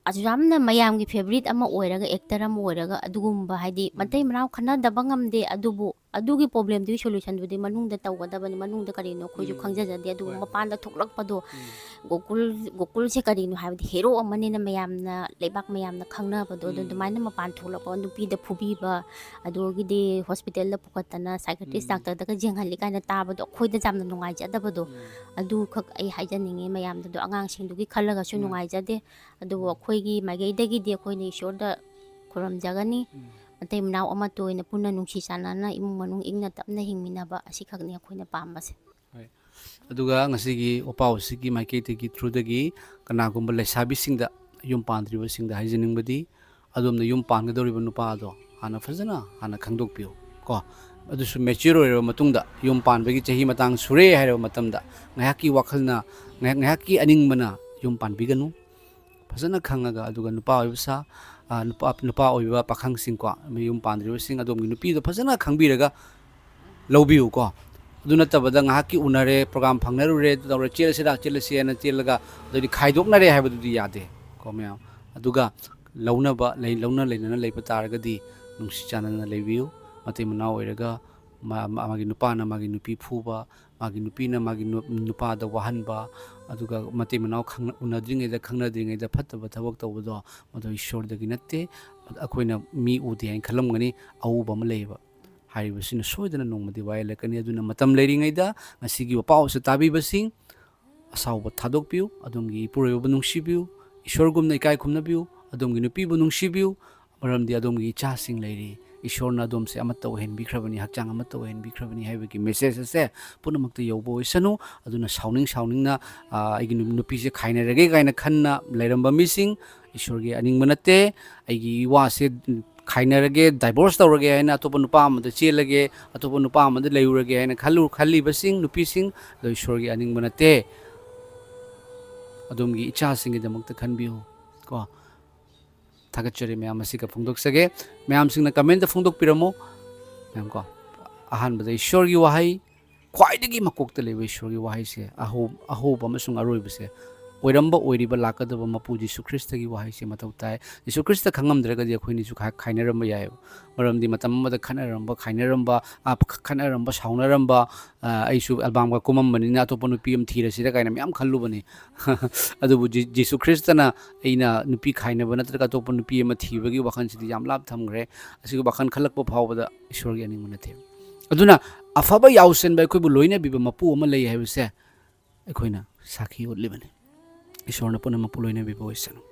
ꯑꯁꯨ ꯌꯥꯝꯅ ꯃꯌꯥꯝꯒꯤ favourite ꯑꯃ ꯑꯣꯏꯔꯒ, actor ꯑꯃ ꯑꯣꯏꯔꯒ, ꯑꯗꯨꯒꯨꯝꯕ ꯍꯥꯏꯗꯤ ꯎꯝ꯫ ꯃꯇꯩ ꯃꯅꯥꯎ ꯈꯟꯅꯗꯕ ꯉꯝꯗꯦ, ꯑꯗꯨꯕꯨ ꯑꯗꯨꯒꯤ problemꯗꯨꯒꯤ solutionꯗꯨꯗꯤ ꯃꯅꯨꯡꯗ ꯇꯧꯒꯗꯕꯅꯤ꯫ ꯃꯅꯨꯡꯗ ꯀꯔꯤꯅꯣ ꯑꯩꯈꯣꯏꯁꯨ ꯎꯝ꯫ ꯈꯪꯖꯖꯗꯦ꯫ ꯑꯗꯨꯕꯨ ꯍꯣꯏ꯫ ꯃꯄꯥꯟꯗ ꯊꯣꯛꯂꯛꯄꯗꯣ, ꯎꯝ꯫ ꯒꯣꯀꯨꯜ, ꯒꯣꯀꯨꯜꯁꯦ ꯀꯔꯤꯅꯣ ꯍꯥꯏꯕꯗꯤ hero ꯑꯃꯅꯤꯅ ꯃꯌꯥꯝꯅ, ꯂꯩꯕꯥꯛ ꯃꯌꯥꯝꯅ ꯈꯪꯅꯕꯗꯣ, ꯑꯗꯨ ꯎꯝ꯫ ꯑꯗꯨꯃꯥꯏꯅ ꯃꯄꯥꯟ ꯊꯣꯛꯂꯛꯄ, ꯅꯨꯄꯤꯗ ꯐꯨꯕꯤꯕ, ꯑꯗꯨꯗꯒꯤꯗꯤ hospitalꯗ ꯄꯨꯈꯠꯇꯅ psychiatrist ꯎꯝ꯫ doctorꯗꯒ ꯌꯦꯡꯍꯜꯂꯤ ꯀꯥꯏꯅ ꯇꯥꯕꯗꯣ ꯑꯩꯈꯣꯏꯗ ꯌꯥꯝꯅ ꯅꯨꯡꯉꯥꯏꯖꯗꯕꯗꯣ, ꯎꯝ꯫ ꯑꯗꯨꯈꯛ ꯑꯩ ꯍꯥꯏꯖꯅꯤꯡꯉꯤ ꯃꯌꯥꯝꯗ꯫ ꯑꯗꯣ ꯑꯉꯥꯡꯁꯤꯡꯗꯨꯒꯤ ꯈꯜꯂꯒꯁꯨ ꯎꯝ꯫ ꯅꯨꯡꯉꯥꯏꯖꯗꯦ꯫ ꯑꯗꯨꯕꯨ ꯎꯝ꯫ ꯑꯩꯈꯣꯏꯒꯤ ꯃꯥꯏꯀꯩꯗꯒꯤꯗꯤ ꯑꯩꯈꯣꯏꯅ ꯏꯁꯣꯔꯗ ꯈꯨꯔꯨꯝꯖꯒꯅꯤ꯫ ꯎꯝ꯫ ꯃꯇꯩ ꯃꯅꯥꯎ ꯑꯃꯠꯇ ꯑꯣꯏꯅ ꯄꯨꯟꯅ ꯅꯨꯡꯁꯤ ꯆꯥꯟꯅꯅ ꯏꯃꯨꯡ ꯃꯅꯨꯡ ꯏꯪꯅ ꯇꯞꯅ ꯍꯤꯡꯃꯤꯟꯅꯕ ꯑꯁꯤꯈꯛꯅꯤ ꯑꯩꯈꯣꯏꯅ ꯄꯥꯝꯕꯁꯦ꯫ ꯍꯣꯏ꯫ ꯑꯗꯨꯒ ꯉꯁꯤꯒꯤ ꯋꯥꯄꯥꯎ ꯑꯁꯤꯒꯤ ꯃꯥꯏꯀꯩꯗꯒꯤ, through ꯗꯒꯤ ꯀꯅꯥꯒꯨꯝꯕ ꯂꯩꯁꯥꯕꯤꯁꯤꯡꯗ, ꯌꯨꯝ ꯄꯥꯟꯗ꯭ꯔꯤꯕꯁꯤꯡꯗ ꯍꯥꯏꯖꯅꯤꯡꯕꯗꯤ, ꯑꯗꯣꯝꯅ ꯌꯨꯝ ꯄꯥꯟꯒꯗꯧꯔꯤꯕ ꯅꯨꯄꯥ ꯑꯗꯣ ꯍꯥꯟꯅ ꯐꯖꯅ ꯍꯥꯟꯅ ꯈꯪꯗꯣꯛꯄꯤꯌꯨ ꯀꯣ꯫ ꯑꯗꯨꯁꯨ mature ꯑꯣꯏꯔꯕ ꯃꯇꯨꯡꯗ, ꯌꯨꯝ ꯄꯥꯟꯕꯒꯤ ꯆꯍꯤ ꯃꯇꯥꯡ ꯁꯨꯔꯦ ꯍꯥꯏꯔꯕ ꯃꯇꯝꯗ, ꯉꯥꯏꯍꯥꯛꯀꯤ ꯋꯥꯈꯜꯅ, ꯉꯥꯏꯍꯥꯛ-, ꯉꯥꯏꯍꯥꯛꯀꯤ ꯑꯅꯤꯡꯕꯅ ꯌꯨꯝ ꯄꯥꯟꯕꯤꯒꯅꯨ꯫ ꯐꯖꯅ ꯈꯪꯉꯒ, ꯑꯗꯨꯒ ꯅꯨꯄꯥ ꯑꯣꯏꯕ ꯁꯥ-, ꯑ, ꯅꯨꯄꯥ, ꯅꯨꯄꯥ ꯑꯣꯏꯕ ꯄꯥꯈꯪꯁꯤꯡꯀꯣ, ꯃꯌꯨꯝ ꯄꯥꯟꯗ꯭ꯔꯤꯕꯁꯤꯡ, ꯑꯗꯣꯝꯒꯤ ꯅꯨꯄꯤꯗꯣ ꯐꯖꯅ ꯈꯪꯕꯤꯔꯒ ꯂꯧꯕꯤꯌꯨꯀꯣ꯫ ꯑꯗꯨ ꯅꯠꯇꯕꯗ ꯉꯥꯏꯍꯥꯛꯀꯤ ꯎꯅꯔꯦ, program ꯐꯪꯅꯔꯨꯔꯦ, ꯑꯗꯨ ꯇꯧꯔꯦ, ꯆꯦꯜꯂꯁꯤꯔꯥ, ꯆꯦꯜꯂꯁꯤ ꯍꯥꯏꯅ ꯆꯦꯜꯂꯒ ꯑꯗꯩꯗꯤ ꯈꯥꯏꯗꯣꯛꯅꯔꯦ ꯍꯥꯏꯕꯗꯨꯗꯤ ꯌꯥꯗꯦ ꯀꯣ ꯃꯌꯥꯝ꯫ ꯑꯗꯨꯒ ꯂꯧꯅꯕ, ꯂꯩ-, ꯂꯧꯅ ꯂꯩꯅꯅ ꯂꯩꯕ ꯇꯥꯔꯒꯗꯤ ꯅꯨꯡꯁꯤ ꯆꯥꯟꯅꯅ ꯂꯩꯕꯤꯌꯨ꯫ ꯃꯇꯩ ꯃꯅꯥꯎ ꯑꯣꯏꯔꯒ ꯃꯥ-, ꯃꯥ-, ꯃꯥꯒꯤ ꯅꯨꯄꯥꯅ ꯃꯥꯒꯤ ꯅꯨꯄꯤ ꯐꯨꯕ, ꯃꯥꯒꯤ ꯅꯨꯄꯤꯅ ꯃꯥꯒꯤ ꯅꯨ-, ꯅꯨꯄꯥꯗ ꯋꯥꯍꯟꯕ, ꯑꯗꯨꯒ ꯃꯇꯩ ꯃꯅꯥꯎ ꯈꯪꯅ-, ꯎꯅꯗ꯭ꯔꯤꯉꯩꯗ, ꯈꯪꯅꯗ꯭ꯔꯤꯉꯩꯗ ꯐꯠꯇꯕ ꯊꯕꯛ ꯇꯧꯕꯗꯣ, ꯃꯗꯨ ꯏꯁꯣꯔꯗꯒꯤ ꯅꯠꯇꯦ꯫ ꯑꯩꯈꯣꯏꯅ ꯃꯤ ꯎꯗꯦ ꯍꯥꯏꯅ ꯈꯜꯂꯝꯒꯅꯤ, ꯑꯎꯕ ꯑꯃ ꯂꯩꯌꯦꯕ꯫ ꯍꯥꯏꯔꯤꯕꯁꯤꯅ ꯁꯣꯏꯗꯅ ꯅꯣꯡꯃꯗꯤ ꯋꯥꯌꯦꯜꯂꯛꯀꯅꯤ꯫ ꯑꯗꯨꯅ ꯃꯇꯝ ꯂꯩꯔꯤꯉꯩꯗ ꯉꯁꯤꯒꯤ ꯋꯥꯄꯥꯎ ꯑꯁꯤ ꯇꯥꯕꯤꯕꯁꯤꯡ, ꯑꯁꯥꯎꯕ ꯊꯥꯗꯣꯛꯄꯤꯌꯨ, ꯑꯗꯣꯝꯒꯤ ꯏꯄꯨꯔꯣꯏꯕꯕꯨ ꯅꯨꯡꯁꯤꯕꯤꯌꯨ, ꯏꯁꯣꯔꯒꯨꯝꯅ ꯏꯀꯥꯏ ꯈꯨꯝꯅꯕꯤꯌꯨ, ꯑꯗꯣꯝꯒꯤ ꯅꯨꯄꯤꯕꯨ ꯅꯨꯡꯁꯤꯕꯤꯌꯨ, ꯃꯔꯝꯗꯤ ꯑꯗꯣꯝꯒꯤ ꯏꯆꯥꯁꯤꯡ ꯂꯩꯔꯤ꯫ ꯏꯁꯣꯔꯅ ꯑꯗꯣꯝꯁꯦ ꯑꯃꯠꯇ ꯑꯣꯏꯍꯟꯕꯤꯈ꯭ꯔꯕꯅꯤ, ꯍꯛꯆꯥꯡ ꯑꯃꯠꯇ ꯑꯣꯏꯍꯟꯕꯤꯈ꯭ꯔꯕꯅꯤ ꯍꯥꯏꯕꯒꯤ message ꯑꯁꯦ ꯄꯨꯝꯅꯃꯛꯇ ꯌꯧꯕ ꯑꯣꯏꯁꯅꯨ꯫ ꯑꯗꯨꯅ ꯁꯥꯎꯅꯤꯡ ꯁꯥꯎꯅꯤꯡꯅ, ꯑ, ꯑꯩꯒꯤ ꯅꯨ-, ꯅꯨꯄꯤꯁꯦ ꯈꯥꯏꯅꯔꯒꯦ ꯀꯥꯏꯅ ꯈꯟꯅ ꯂꯩꯔꯝꯕ ꯃꯤꯁꯤꯡ, ꯏꯁꯣꯔꯒꯤ ꯑꯅꯤꯡꯕ ꯅꯠꯇꯦ꯫ ꯑꯩꯒꯤ ꯏꯋꯥꯁꯦ ꯈꯥꯏꯅꯔꯒꯦ, divorce ꯇꯧꯔꯒꯦ ꯍꯥꯏꯅ ꯑꯇꯣꯞꯄ ꯅꯨꯄꯥ ꯑꯃꯗ ꯆꯦꯜꯂꯒꯦ, ꯑꯇꯣꯞꯄ ꯅꯨꯄꯥ ꯑꯃꯗ ꯂꯩꯔꯨꯔꯒꯦ ꯍꯥꯏꯅ ꯈꯜꯂꯨ-, ꯈꯜꯂꯤꯕꯁꯤꯡ, ꯅꯨꯄꯤꯁꯤꯡ, ꯑꯗꯣ ꯏꯁꯣꯔꯒꯤ ꯑꯅꯤꯡꯕ ꯅꯠꯇꯦ꯫ ꯑꯗꯣꯝꯒꯤ ꯏꯆꯥꯁꯤꯡꯒꯤꯗꯃꯛꯇ ꯈꯟꯕꯤꯌꯨ ꯀꯣ꯫ ꯊꯥꯒꯠꯆꯔꯤ ꯃꯌꯥꯝ ꯑꯁꯤꯒ ꯐꯣꯡꯗꯣꯛꯆꯒꯦ꯫ ꯃꯌꯥꯝꯁꯤꯡꯅ comment ꯐꯣꯡꯗꯣꯛꯄꯤꯔꯝꯃꯨ ꯃꯌꯥꯝ ꯀꯣ꯫ ꯑꯍꯥꯟꯕꯗ ꯏꯁꯣꯔꯒꯤ ꯋꯥꯍꯩ, ꯈ꯭ꯋꯥꯏꯗꯒꯤ ꯃꯀꯣꯛꯇ ꯂꯩꯕ ꯏꯁꯣꯔꯒꯤ ꯋꯥꯍꯩꯁꯦ, ꯑꯍꯧ-, ꯑꯍꯧꯕ ꯑꯃꯁꯨꯡ ꯑꯔꯣꯏꯕꯁꯦ, ꯑꯣꯏꯔꯝꯕ, ꯑꯣꯏꯔꯤꯕ, ꯂꯥꯛꯀꯗꯕ ꯃꯄꯨ ꯖꯤꯁꯨ ꯈ꯭ꯔꯤꯁꯇꯒꯤ ꯋꯥꯍꯩꯁꯦ ꯃꯊꯧ ꯇꯥꯏ꯫ ꯖꯤꯁꯨ ꯈ꯭ꯔꯤꯁꯇ ꯈꯪꯉꯝꯗ꯭ꯔꯒꯗꯤ ꯑꯩꯈꯣꯏꯅꯤꯁꯨ ꯈꯥ-, ꯈꯥꯏꯅꯔꯝꯕ ꯌꯥꯏꯑꯕ꯫ ꯃꯔꯝꯗꯤ ꯃꯇꯝ ꯑꯃꯗ ꯈꯠꯅꯔꯝꯕ, ꯈꯥꯏꯅꯔꯝꯕ, ꯑ, ꯈ-, ꯈꯠꯅꯔꯝꯕ, ꯁꯥꯎꯅꯔꯝꯕ, ꯑ, ꯑꯩꯁꯨ ꯑꯦꯜꯕꯥꯝꯒ ꯀꯨꯝꯃꯝꯕꯅꯤꯅ ꯑꯇꯣꯞꯄ ꯅꯨꯄꯤ ꯑꯃ ꯊꯤꯔꯁꯤꯔ ꯀꯥꯏꯅ ꯃꯌꯥꯝ ꯈꯜꯂꯨꯕꯅꯤ꯫ ꯑꯗꯨꯕꯨ ꯖꯤ-, ꯖꯤꯁꯨ ꯈ꯭ꯔꯤꯁꯇꯅ ꯑꯩꯅ ꯅꯨꯄꯤ ꯈꯥꯏꯅꯕ ꯅꯠꯇ꯭ꯔꯒ ꯑꯇꯣꯞꯄ ꯅꯨꯄꯤ ꯑꯃ ꯊꯤꯕꯒꯤ ꯋꯥꯈꯜꯁꯤꯗꯤ ꯌꯥꯝ ꯂꯥꯞ ꯊꯝꯈ꯭ꯔꯦ꯫ ꯑꯁꯤꯒꯤ ꯋꯥꯈꯜ ꯈꯜꯂꯛꯄ ꯐꯥꯎꯕꯗ ꯏꯁꯣꯔꯒꯤ ꯑꯅꯤꯡꯕ ꯅꯠꯇꯦ꯫ ꯑꯗꯨꯅ ꯑꯐꯕ ꯌꯥꯎꯁꯦꯟꯕ ꯑꯩꯈꯣꯏꯕꯨ ꯂꯣꯏꯅꯕꯤꯕ ꯃꯄꯨ ꯑꯃ ꯂꯩ ꯍꯥꯏꯕꯁꯦ ꯑꯩꯈꯣꯏꯅ ꯁꯥꯈꯤ ꯎꯠꯂꯤꯕꯅꯤ꯫ ꯏꯁꯣꯔꯅ ꯄꯨꯝꯅꯃꯛꯄꯨ ꯂꯣꯏꯅꯕꯤꯕ ꯑꯣꯏꯁꯅꯨ꯫